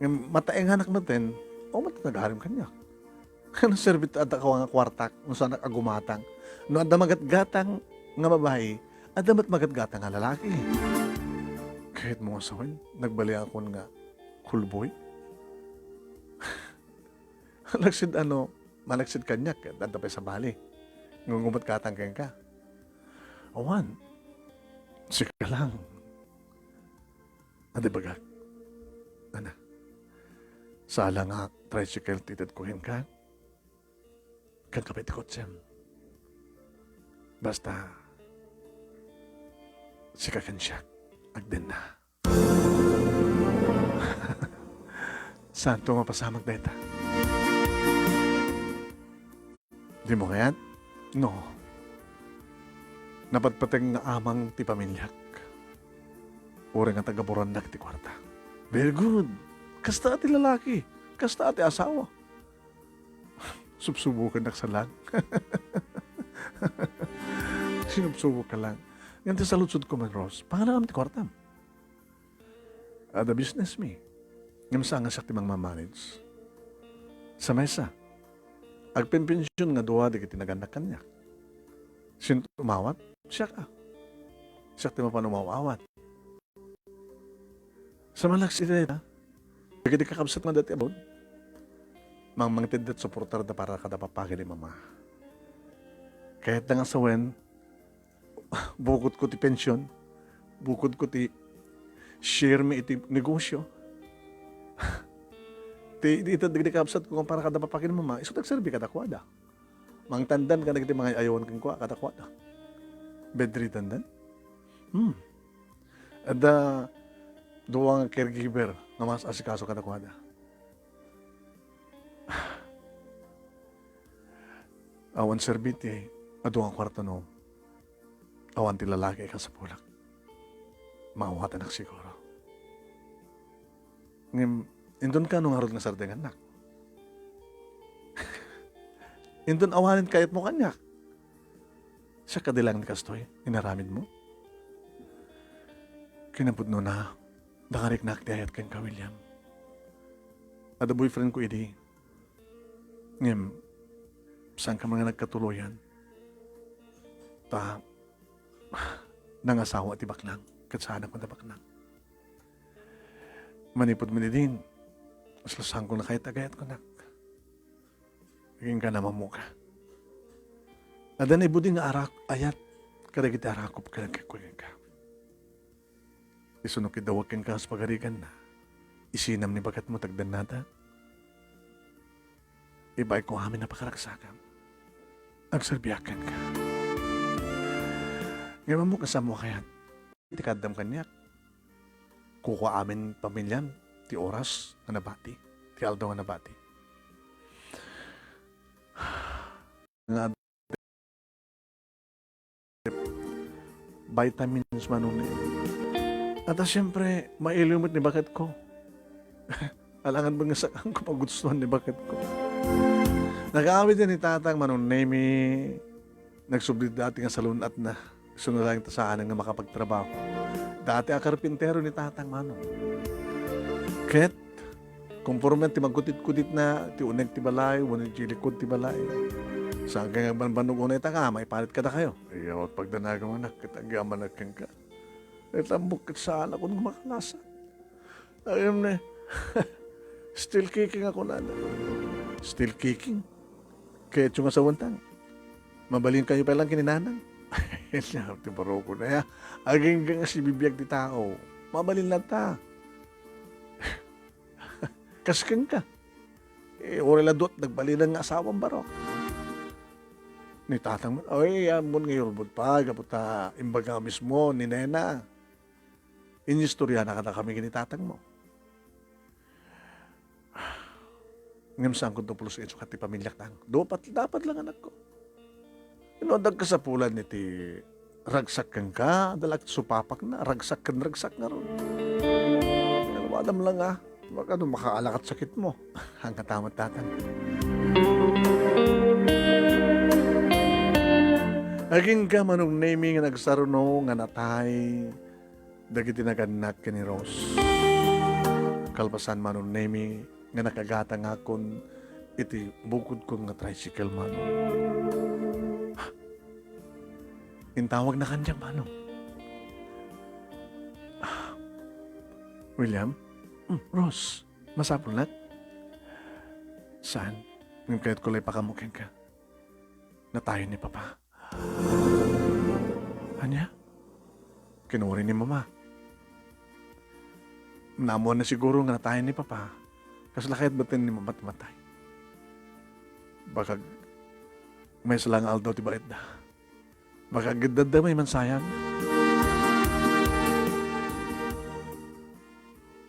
Ngem mataenganak maten, o, matagarem kaniak. Ano serbi ti adda ko nga kuartak, no saanak a gumatang? No adda magatgatang nga babai, adda met magatgatang nga lalaki. Kayatmo nga sawen, nagbaliakon nga kulboy. Malaksid ano, malaksid kaniak, adda pay sabali. Ngungumat katang kenka. Awan. Sika lang. Adi bagak. Ana. Sala nga tricycle ti itedko kenka. Ken kapay ti kotsem. Basta, sika ken siak, agdenna. Saanto mapasamak dayta? Dimo kayat? No. Napatpateg nga amang ti pamiliak. Uray nga tagaburannak ti kuarta. Very good. Kasta ti lalaki. Kasta ti asawa. Subsubokannak sa lang. Sinubsobokka lang. Ngem ti saludsodko man, Ros, pangalanam ti kuartam. Adda business mi. Ngem saan nga siak ti mangmamanage. Sa maysa, agpenpension nga dua dagiti nagannak kaniak. Sino ti umawat? Siak a. Siak ti mapan umaw-awat. Sa malaksid dayta, dagiti kakabsat nga adda ti abroad, mangmangted da, suportar da para kada papagi ni mama. Kayat da nga sawen, bukod ko ti pension, bukod ko ti share mi iti negosyo. Ti, iti, iti, dagiti kabsat ko para kada papagi ni mama, isu ti agserbi kadakuada. Mangtandan kadagiti mangay-ayawan kenkuana, kadakuada. Bedridden den. Hmm. Adda dua nga caregiver nga mas asikaso kadakuada. Awan serbi ti adu nga kuarto no awan ti lalaki a kasapulak. Maawatanak siguro. Ngem, inton kano ngarud nga sardengannak? Inton awanen kayatmo kaniak? Siak kadi laeng ti kastoy, inaramidmo? Kinapudnona, nakariknak ti ayat kenka, William. Adda boyfriendko idi. Ngem, saanka man nga nagkatuloyan. Ta, nangasawa ti baknang, ket saanak met a baknang. Manipud met idin, mas lasaanko nga kayat a gayat kunak. Agingga, namammoka. Adda naibudi nga arak-, ayat kadagiti arakop kadagiti kenka. Isu no kidawag kenka kas pagariganna, isinam ni baketmo ta agdannata. Ibaekko amin a pakaragsakam. Agserbiak kenka. Ngem ammok a saanmo a kayat ti kaaddam kaniak. Kukua amin pamiliam ti oras nga nabati, ti aldaw nga nabati. Nga vitamins, Manong Nemi. At, ah, siyempre, mailiw met ni baketko. Alangan met nga saanko magustuhan ni baketko. Nag-aawid ni Tatang, Manong Nemi. Nagsubli dati nga salun-atna. Isu nga laeng ta saanen nga makapagtrabaho. Dati a karpintero ni Tatang, Manong. Ket, konforme ti magkutit-kutitna, ti uneg ti balay, wenno ti likud ti balay. Saan kay nga agbanbannog unay ta nga, maipalit kadakayo. Iya, pagdanagam, anak, ket agyamanak kenka. Ket ammok ket saanakon nga makalasa. Ayam ne. Still kicking a kunada. Still kicking? Ket isu nga sawentang, mabalinkayo pay laeng ken ni Nanang. Ti barokon aya. Agingga nga sibibiag ti tao. Mabalin latta. Kas kenka. Eh, uray la dua't nagbalin nga asawam barok. Ni Tatang met, ay, ammon nga yulbod pay, gapu ta imbaga mismo ni Nena. Inistorya na kadakami ken ni Tatangmo. Ngem saanko ti pulos isu ket ti pamiliak, Tang. Dapat, dapat lang anakko. Inno adda kasapulan iti ragsak kenka, adda la ket supapakna, ragsak ken ragsak ngarud. Awadam la nga, baka no makaala ket sakitmo. Angkatamet, Tatang. Agingga, Manong Nemi, nga nagsaruno nga natay dagiti nagannak ken ni Rose. Kalpasan, Manong Nemi, nga nakagatangakon iti bukodko nga tricycle, Manong. Intawagna kaniak, Manong. William? Mm, Rose, masapulnak? Saan? Ngem kayatko la ipakaammo kenka. Natayen ni Papa. Ania? Kinuri ni Mama. Naammoanna siguro nga natayen ni Papa. Kasla kayat baten ni Mama ti matay. Baka maysa la nga aldaw ti baetda. Baka aggeddadda met man sayang.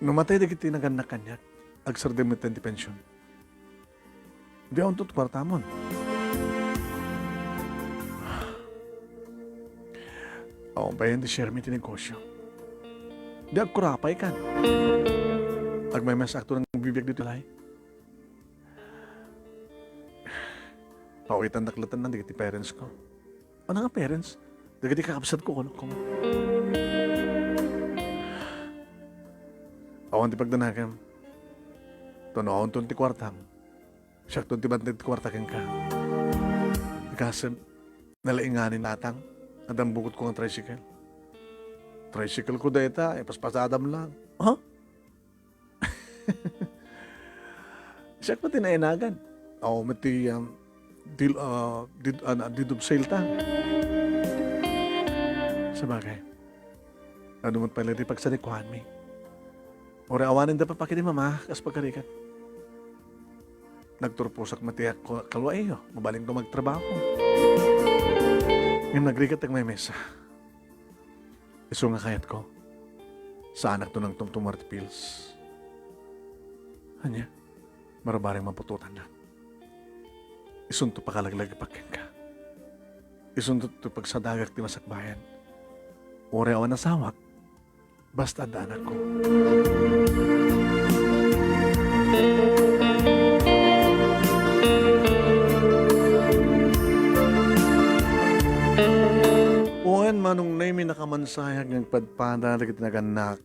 No matay dagiti nagannak kaniak, agsardeng metten ti pension. Di awan ti kuartamon. Awan pay ti share mi ti negosyo. Di agkurapay kan. Agmaymaysaakto nga agbibiag ditoy balay. Pawitandak latta dagiti parents ko. Ano nga parents? Dagiti kakabsatko, kunak koma. Awan ti pagdanagam. Ta no awanton ti kuartam, siakton ti bantay ti kuarta kenka. Kasem, nalaingani ni Tatang, adda bukodko nga tricycle. Tricycle ko dayta, ipaspasadam lang. Ha? Siak met ti nainagan. Awan met ti, um, dil-, ah, did-, ah, deed of sale ta. Sabagay, adu met pay la ti pagsanikuanmi. Uray awanen da Papa ken ni Mama, kas pagarigat. Nagturposak met ti ak-, kalwa iyo, mabalinko magtrabaho. Ngem nagrigat ti agmaymaysa. Isu nga kayatko, saanakto nang tumtumar ti pills. Ania? Barbareng maputotannak. Isunto pakalaglagipak kenka. Isunto ti pagsadagak ti masakbayan. Uray awan asawak, basta adda anakko. Wen, Manong Nemy, nakamansayak nga agpadpada dagiti nagannak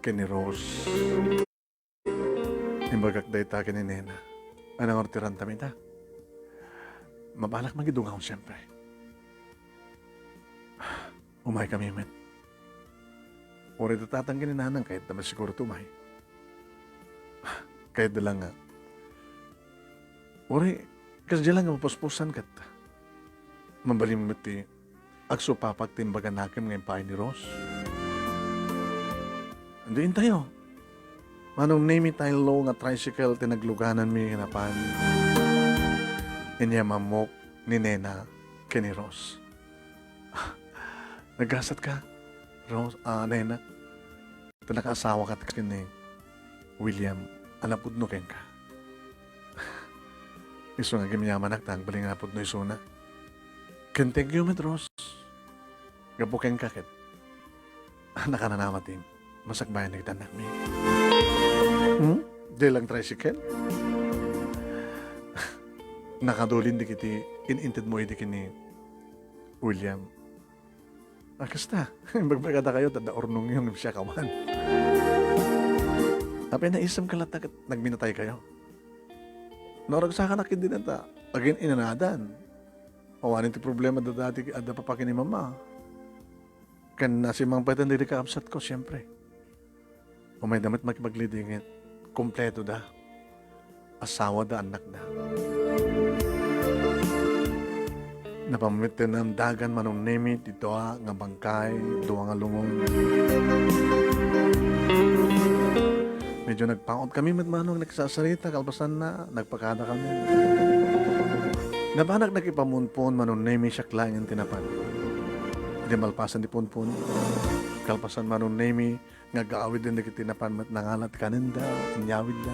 ken ni Rose. Imbagak dayta ken ni Nena. Ay, nangurtiran ta ita. Mabalak magidungaw, siyempre. Umay kami met. Uray da tatang ken ni nanang, kayatda met siguro ti umay. Kayatda lang nga. Uray, kasdiay lang nga mapuspusan ket mabalin met ti agsupapak ti imbaganakem nga impaay ni Rose. Diin tayo. Manong Nemy, taylo nga tricycle ti naglugananmi napan. Inyamammok ni Nena ken ni Rose. Naggasat ka, Rose, ah, Nena? Ta nakaasawaka ken ni William a napudno kenka. Isu nga gimyamanak ta agbalin nga napudno isuna. Ken thank you met, Rose. Gapu kenka ket nakananama ti masakbayan dagiti annakmi. Hmm? Diay lang tricycle? Nakadulin dagiti in-intedmo idi ken ni William. A, kasta. Imbagbaga dakayo, ta adda urnongyo ngem siak awan. Apay, naisem ka latta ket nagminatay kayo? Naragsakan a ket di nata, agin-inanadan. Awanen ti problema da dati, adda papa ken ni mama. Ken nasimang pay ta diri kakabsatko, siyempre. Umayda met makipagleading, kumpleto da. Asawa da, annakda. Napammit ti namdagan Manong Nemy ti dua nga bangkay, dua nga lungon. Medyo nagpaut kami met, Manong, nagsasarita, kalpasanna, nagpakada kami. Napanak nakipamunpon Manong Nemy, siak laeng ti napan. Idi malpasan ti punpon, kalpasan Manong Nemy, nga agaawiden dagiti napan met nangalat kanenda, inyawidda.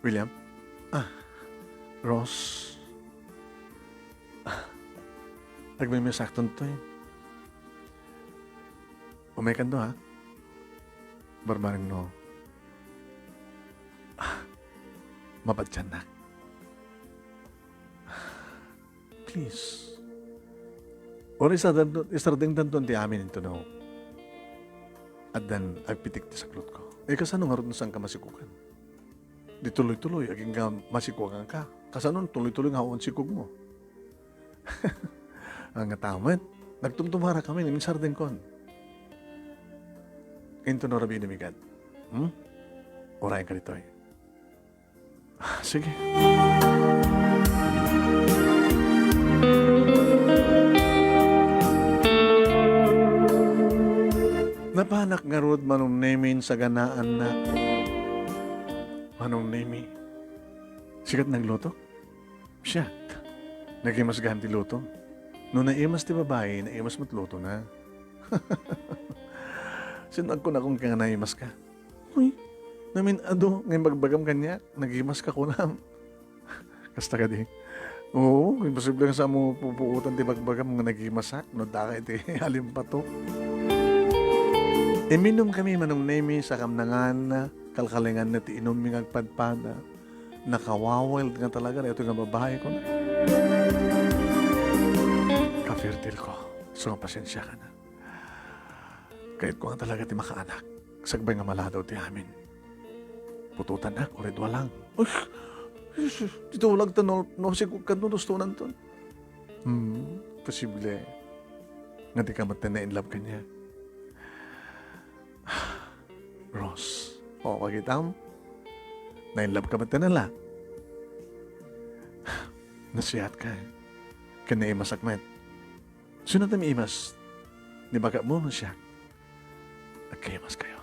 William? Ah, Rose? Ah, agmimiasakton toy. Umaykanto, ha? Barbareng no. Ah, mabatiannak. Please. Or isardeng-, isardengdanton ti amin intono addan agpitik ti saklotko. Eh, kasano ngarud no saanka masikogan? Di tuloy-tuloy, agingga masikoganka. Kasano no tuloy-tuloy nga awan sikogmo? Ania met, nagtumtumara kami, ngem insardengkon. Intono rabii ni Migad. Hmm? Urayenka ditoy. Sige. Napanak ngarud Manong Nemy insaganaanna. Manong Nemy, sika ti nagluto? Siak. Nagimas gayam ti luto. No naimas ti babai, naimas met lutona. Sino agkunakon nga naimaska? Uy, namin-adu nga imbagbagam kaniak, nagimaska kunam. Kasta kadi? Oo, imposible nga saanmo pupuotan ti bagbagam nga nagimasak no adda ka iti alimpato. Iminum kami Manong Nemy, sakamnangan, kalkalinganna ti inummi nga agpadpada. Nakawawild nga talaga daytoy nga babai, kuna. Ka-fertile ko. So, pasensiakan. Kayatko nga talaga ti makaanak. Sakbay nga maladaw ti amin. Putotanak, uray dua lang. Uy, Jesus, ti tulag ta no, no, siguro ka no, gusto nanton. Hmm, posible. Nga di ka met na-in love kaniak. Rose, o, makitam? Na-in love ka met la? Nasiatka. Ken naimasak met. Sino ti miimas? Ni bagamo wenno siak? Agkaimaskayo.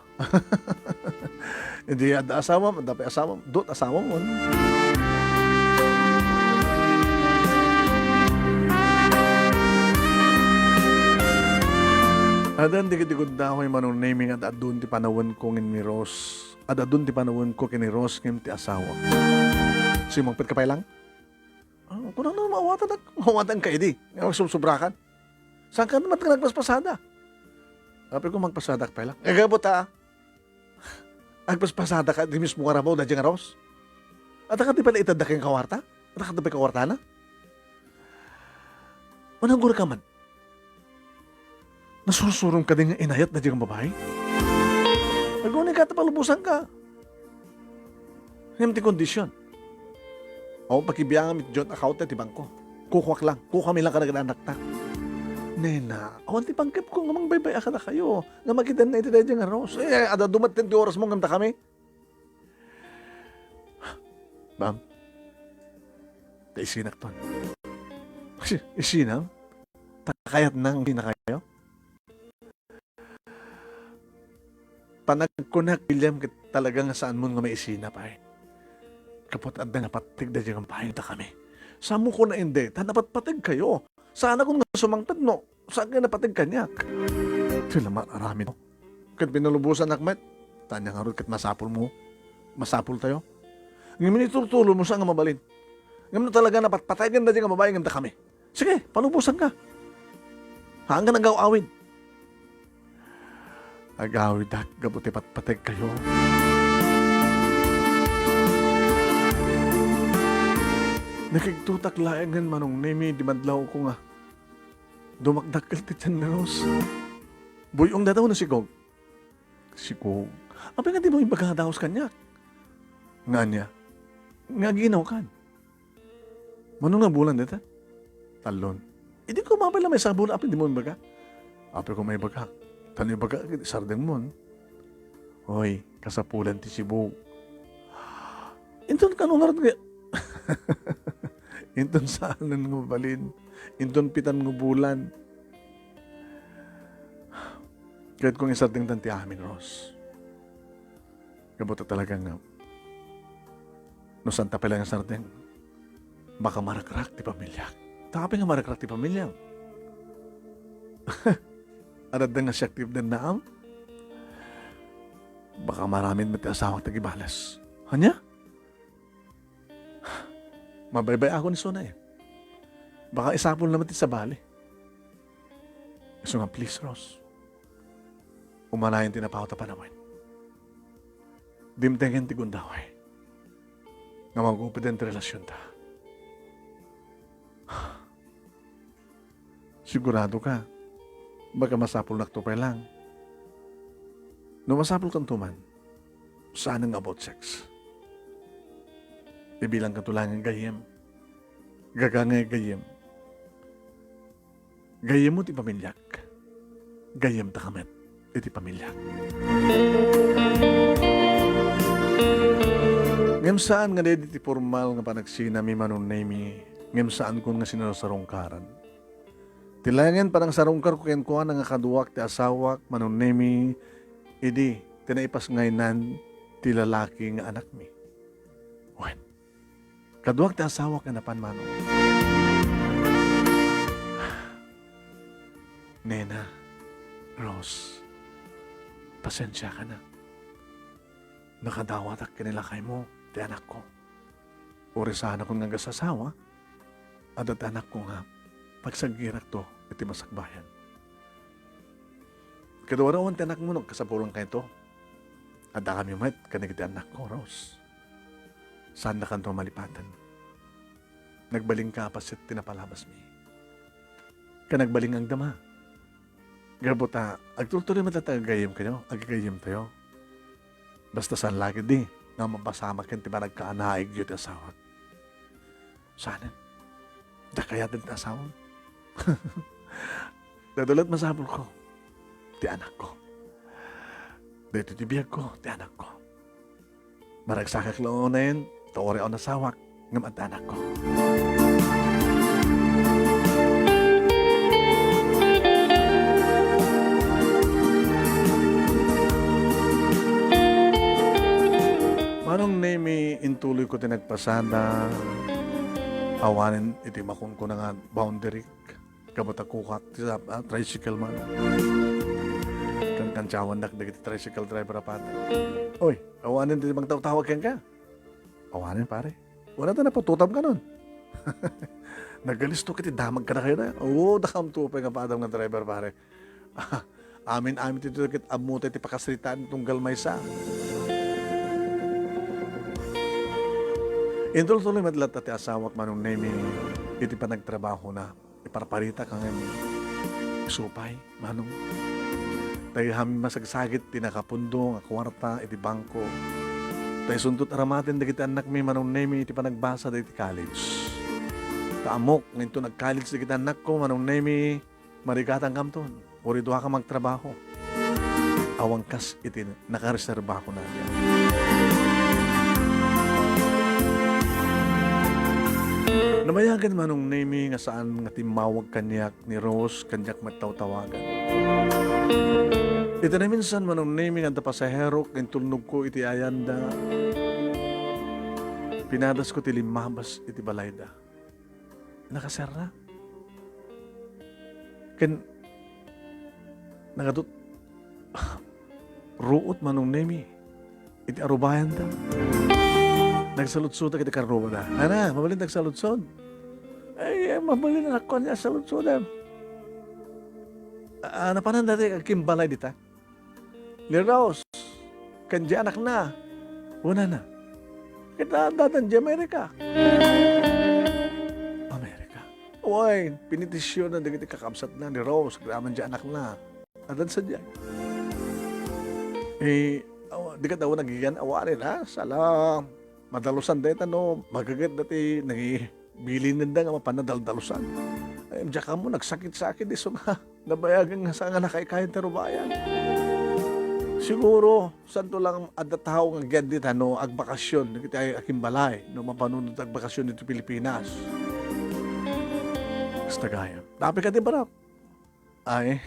Idi adda asawam, adda pay asawam, dut asawam. Addan dagiti gundaway Manong Nemy nga ad-adun ti panawenko ngem ni Rose. Ad-adun ti panawenko ken ni Rose ngem ti asawak. Sumangpetka pay lang? Ah, kunana, maawatanak. Maawatanka idi. Nga magsubsubrakan. Saanka met nga nagpaspasada? Apay ko, magpasadak pay lang. Eh, gabut, ah. Agpaspasadaka idi mismo nga rabaw, daydiay nga Rose? Adda kadi pay itedda kenka nga kuarta? Adda kadi pay kakuartana? Mananggurka man. Nasursurom kadi nga inayat daydiay nga babai? Aguni ka ta palubosanka. Ngem ti kondisyon. Awan pakibiangam iti joint account ti bangko. Kukuak lang. Kukami lang kadagiti anakta. Nena, awan ti pangkepko nga mangbaybay-a kadakayo. Nga makidanna iti daydiay nga Rose. Eh, adda dumat ti orasmo ngem dakami. Ma'am, ta isinakton. Isinam? Ta kayatna nga isinakayo? Panagkunak, William, ket talaga nga saanmon nga maisina pay. Gapu ta adda napateg daydiay nga babai, dakami. Saanmo koma idi, ta napatpategkayo. Saanakon nga sumangpet no saankayo napateg kaniak. Ti la man aramid. Ket pinulobosanak met, ta ania ngarud ket masapulmo, masapultayo. Ngem iturturonmo sa nga mabalin. Ngem no talaga napatpategen daydiay nga babai ngem dakami. Sige, palubosanka. Haanka nga agaw-awid. Agawidak gapu ti patpategkayo. Nakigtotak laengen, Manong Nemi, idi madlawko nga dumakdakkel ti tian ni Rose. Buy-ong dataw no sigog? Sigog. Apay nga dimo imbaga a daos kaniak? Nga ania? Nga aginawkan? Mano nga bulan dayta? Tallon. Idi koma pay la maisapul, apay dimo imbaga? Apay ko maibaga. Ta no ibagak, isardengmon. Oy, kasapulan ti sibug. Inton kano ngarud nga, inton saanen nga mabalin, inton pitan nga bulan. Ket kung isardengtan ti amin, Rose. Gapu ta talaga nga, no saanta pay la nga isardeng, baka marakrak ti pamiliak. Ta apay nga marakrak ti pamiliam? Adda nga siak ti ipdannaam? Baka maaramid met ti asawak ti agibales. Ania? Mabaybay-akon isuna, eh. Baka isapulna met ti sabali. Isu nga, please, Rose. Umanayon ti napaut a panawen. Dimtengen ti gundaway nga mangupiden ti relasionta. Sigurado ka? Baka masapulnakto pay lang. No masapulkanto man, saan nga about sex? Ibilangkanto lang nga gayyem. Gaga nga gayyem. Gayyemmo ti pamiliak. Gayyemta ka met iti pamiliak. Ngem saan nga daydi ti pormal nga panagsinami, Manong Nemi, ngem saankon nga sinasarungkaran. Ti laengen panangsarungkarko kenkuana nga kaduak ti asawak, Manong Nemi, idi ti naipasngaynan ti lalaki nga anakmi. Wen, kaduak ti asawak nga napan, Manong. Nena, Rose, pasensiaka na. Nakadawatak ken ni lakaymo ti anakko. Uray saanakon nga agasasawa, adda ti anakko nga pagsagirakto iti masakbayan. Kaduarawan ti anakmo no agkasapulan kayto. Addakami met kadagiti annakko, Rose. Saannakanto a malipaten. Nagbalinka a paset ti napalabasmi. Ken nagbalin nga agdama. Gapu ta agturturay met latta nga gayyemkayo, aggayyemtayo. Basta saan la ketdi nga mapasamaken ti panagkaanaigyo ti asawak. Saanen? Dakayaten ti asawam? Daytoy la't masapulko, ti anakko. Daytoy ti biagko, ti anakko. Maragsakak la unay, ta uray awan asawak, ngem adda anakko. Manong Nemi, intuloyko ti nagpasada, awanen iti makunkuna nga boundary. Gapu ta kukak ti sa-, ah, tricycle man. Kankantiawandak dagiti tricycle driver a padi. Oy, awanen ti mangtawtawag kenka? Awanen, pare. Wala ta naputotam kanon. Nagalisto kiti damag kadakayo na. Oo, dakamto pay nga padam nga driver, pare. Amin-amin ti ket ammo ti pakasritaan tunggal maysa. Intultuloy met latta ti asawak, Manong Nemi, iti panagtrabahona. Iparparita ka ngem isu pay, Manong. Tay amin masagsagit ti nakapundo nga kuarta iti bangko. Tay suntot aramaten dagiti annakmi, Manong Nemi, iti panagbasa dagiti college. Ta ammok nga inton ag-college dagiti annakko, Manong Nemi, marigatan kamton. Uri dua ka magtrabaho. Awan kas iti nakareserba ko na. Nabayagan, Manong Nemi, nga saan nga timmawag kaniak ni Rose, kaniak met tawtawagan. Iti naminsan, Manong Nemi, nga adda pasaherok, intulnogko iti ayanda. Pinadasko ti limmabas iti balayda. Nakaserra. Ken nagadut-, ruot, Manong Nemi, iti arubayanda. Nagsaludsodak iti karruada. Ana, mabalin nagsaludsod. Ay, mabalin a kuan nga saludsodam. Ah, napanan dati agkimbalay dita. Ni Rose, ken di anakna. Kunana, ket addadan di Amerika. Amerika? Wen, pinitisionan dagiti kakabsatna ni Rose, agraman di anakna. Addan sadiay. Eh, awa, di ket awan agigan, awanen, ha? Sala, madalusan dayta no, magaget dati, nangi-, bilinenda nga mapan nadaldalusan. Ay, diak ammo, nagsakit-sakit, isu nga nabayagan nga saan nga nakaikayan ti rubayan. Siguro, santo lang adda tao nga agyan dita no agbakasyon, dagiti ay akimbalay, no mapanunod agbakasyon dito Pilipinas. Basta gayam. Dapi ka di barak. Ay,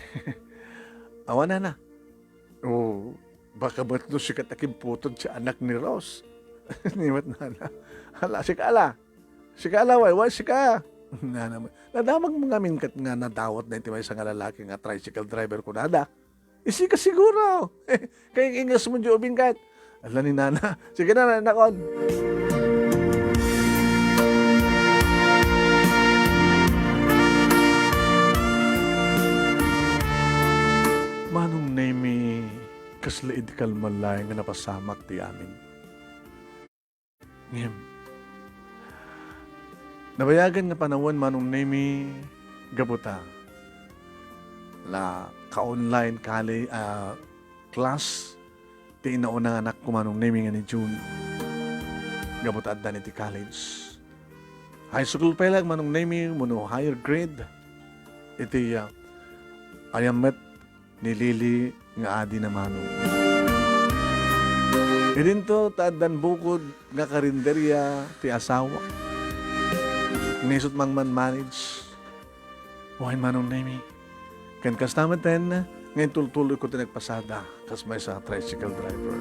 awan, nana. O, baka met no sika ti akimputod ti anak ni Rose. Ni met nana. Hala, sika la. Sika la, way, way, sika. Nana met. Nadamag mo ngamin ket nga nadawatna iti maysa nga lalaki nga tricycle driver kunada. Isika siguro. Kay ingas mo di ubing ket. Ala ni nana. Sige na, nanakon. Manong Nemi, kasla idi kalmalay nga napasamak ti amin. Ngem, nabayagan nga panawen, Manong Nemi, gapu ta la ka-online kali-, ah, class ti inauna nga anakko, Manong Nemi, nga ni June. Gapu ta addan iti college. High school pay lang, Manong Nemi, wenno higher grade. Iti, ah, ayan met ni Lily nga adi na Manong. Idinto ta addan bukod nga karinderya ti asawa. Nga isut' mangman-manage. Wen, Manong Nemi. Ken kasta metten nga intultuloyko ti nagpasada kas maysa a tricycle driver.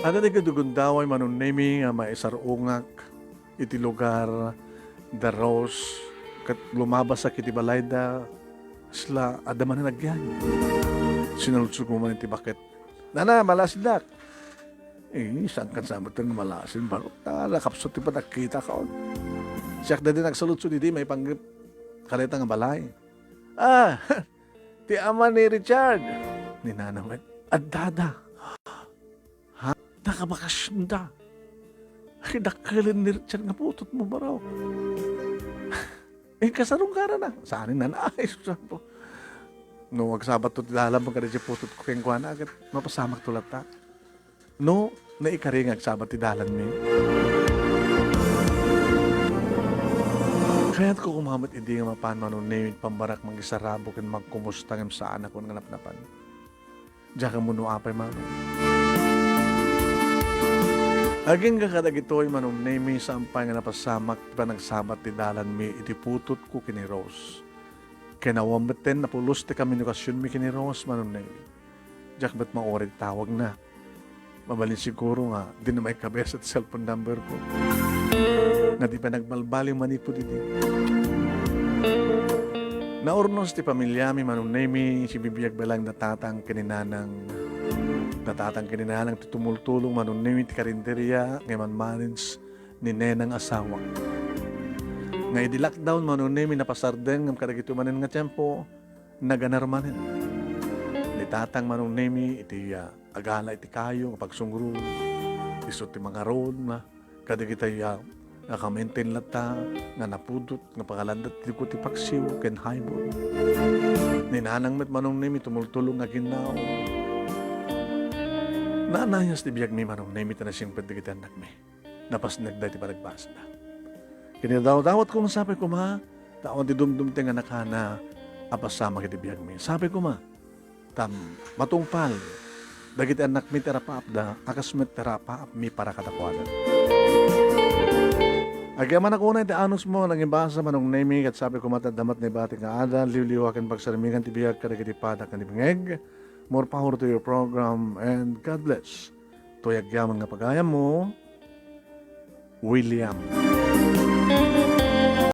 Adda dagiti gundaway, Manong Nemi, nga maisar-ungak iti lugar da Rose, ket lumabasak iti balayda, isla adda manen agyan. Sinaludsodak manen ti baket. "Nana, malasindak." "Eh, saan kan sa met nga malasin, baro? Ah, nakapsut ti panagkitak, oh." Siak daydi nagsaludsod idi maipanggep kadayta nga balay. "Ah, ti ama ni Richard." Ni nana met, "Addada." Ha? Nakabakasyonda. Ay, dakkelen ni Richard nga putotmo, baro. Inkasarungkarana. Saan ni nana? Ay, Sus, apo. No agsabatto ti dalanmo kadaydi putotko kenkuana, ket mapasamakto latta. No, naikari nga agsabat ti dalanmi. Kayatko koma met idi nga mapan, Manong Nemi, pambarak mangisarabo ken magkumusta ngem saanakon nga napnapan. Diak ammo no apay, Manong. Agingga kadagitoy, Manong Nemi, saan pay nga napasamak ti panagsabat ti dalanmi iti putotko ken ni Rose. Ken awan metten napulos ti komunikasionmi ken ni Rose, Manong Nemi. Diak met mauray ti tawagna. Mabalin siguro nga dina maikabes ti cellphone number ko. Nga di pay nagbalbaliw manipud idi. Naurnos ti pamiliami, Manong Nemi, sibibiag balang da tatang ken ni nanang. Natatang ken ni Nanang ti tumultulong, Manong Nemi, ti karinderia nga manmanage ni Nenang asawa. Nga idi lockdown, Manong Nemi, napasardeng ngem kadagiti manen nga tiempo, naganar manen. Ni Tatang, Manong Nemi, iti, ah, agala iti kayo nga pagsungrod, isu ti mangaron, ah, kadagitay, ah, nga ka-maintain latta nga napudot nga pangalandat ti ku ti paksiw ken highball. Ni Nanang met, Manong Nemi, tumultulong nga aginnaw. Naanayas ti biagmi, Manong Nemi, ta nasingpet dagiti annakmi. Napasnekda iti panagbasada. Kinidawdawatko nga sapay koma, ta awan ti dumdumteng a nakana a pasamak iti biagmi. Sapay koma, ta matungpal dagiti annakmi ti arapaapda, a kas met ti arapaapmi para kadakuada. Agyamanak unay ti anusmo a nangibasa, Manong Nemi, ket sapay koma ta adda met naibatik nga adal, liwliwa ken pagsarmingan ti biag kadagiti padak nga nibingeg. More power to your program and God bless. Toy agyaman nga pagayammo, William.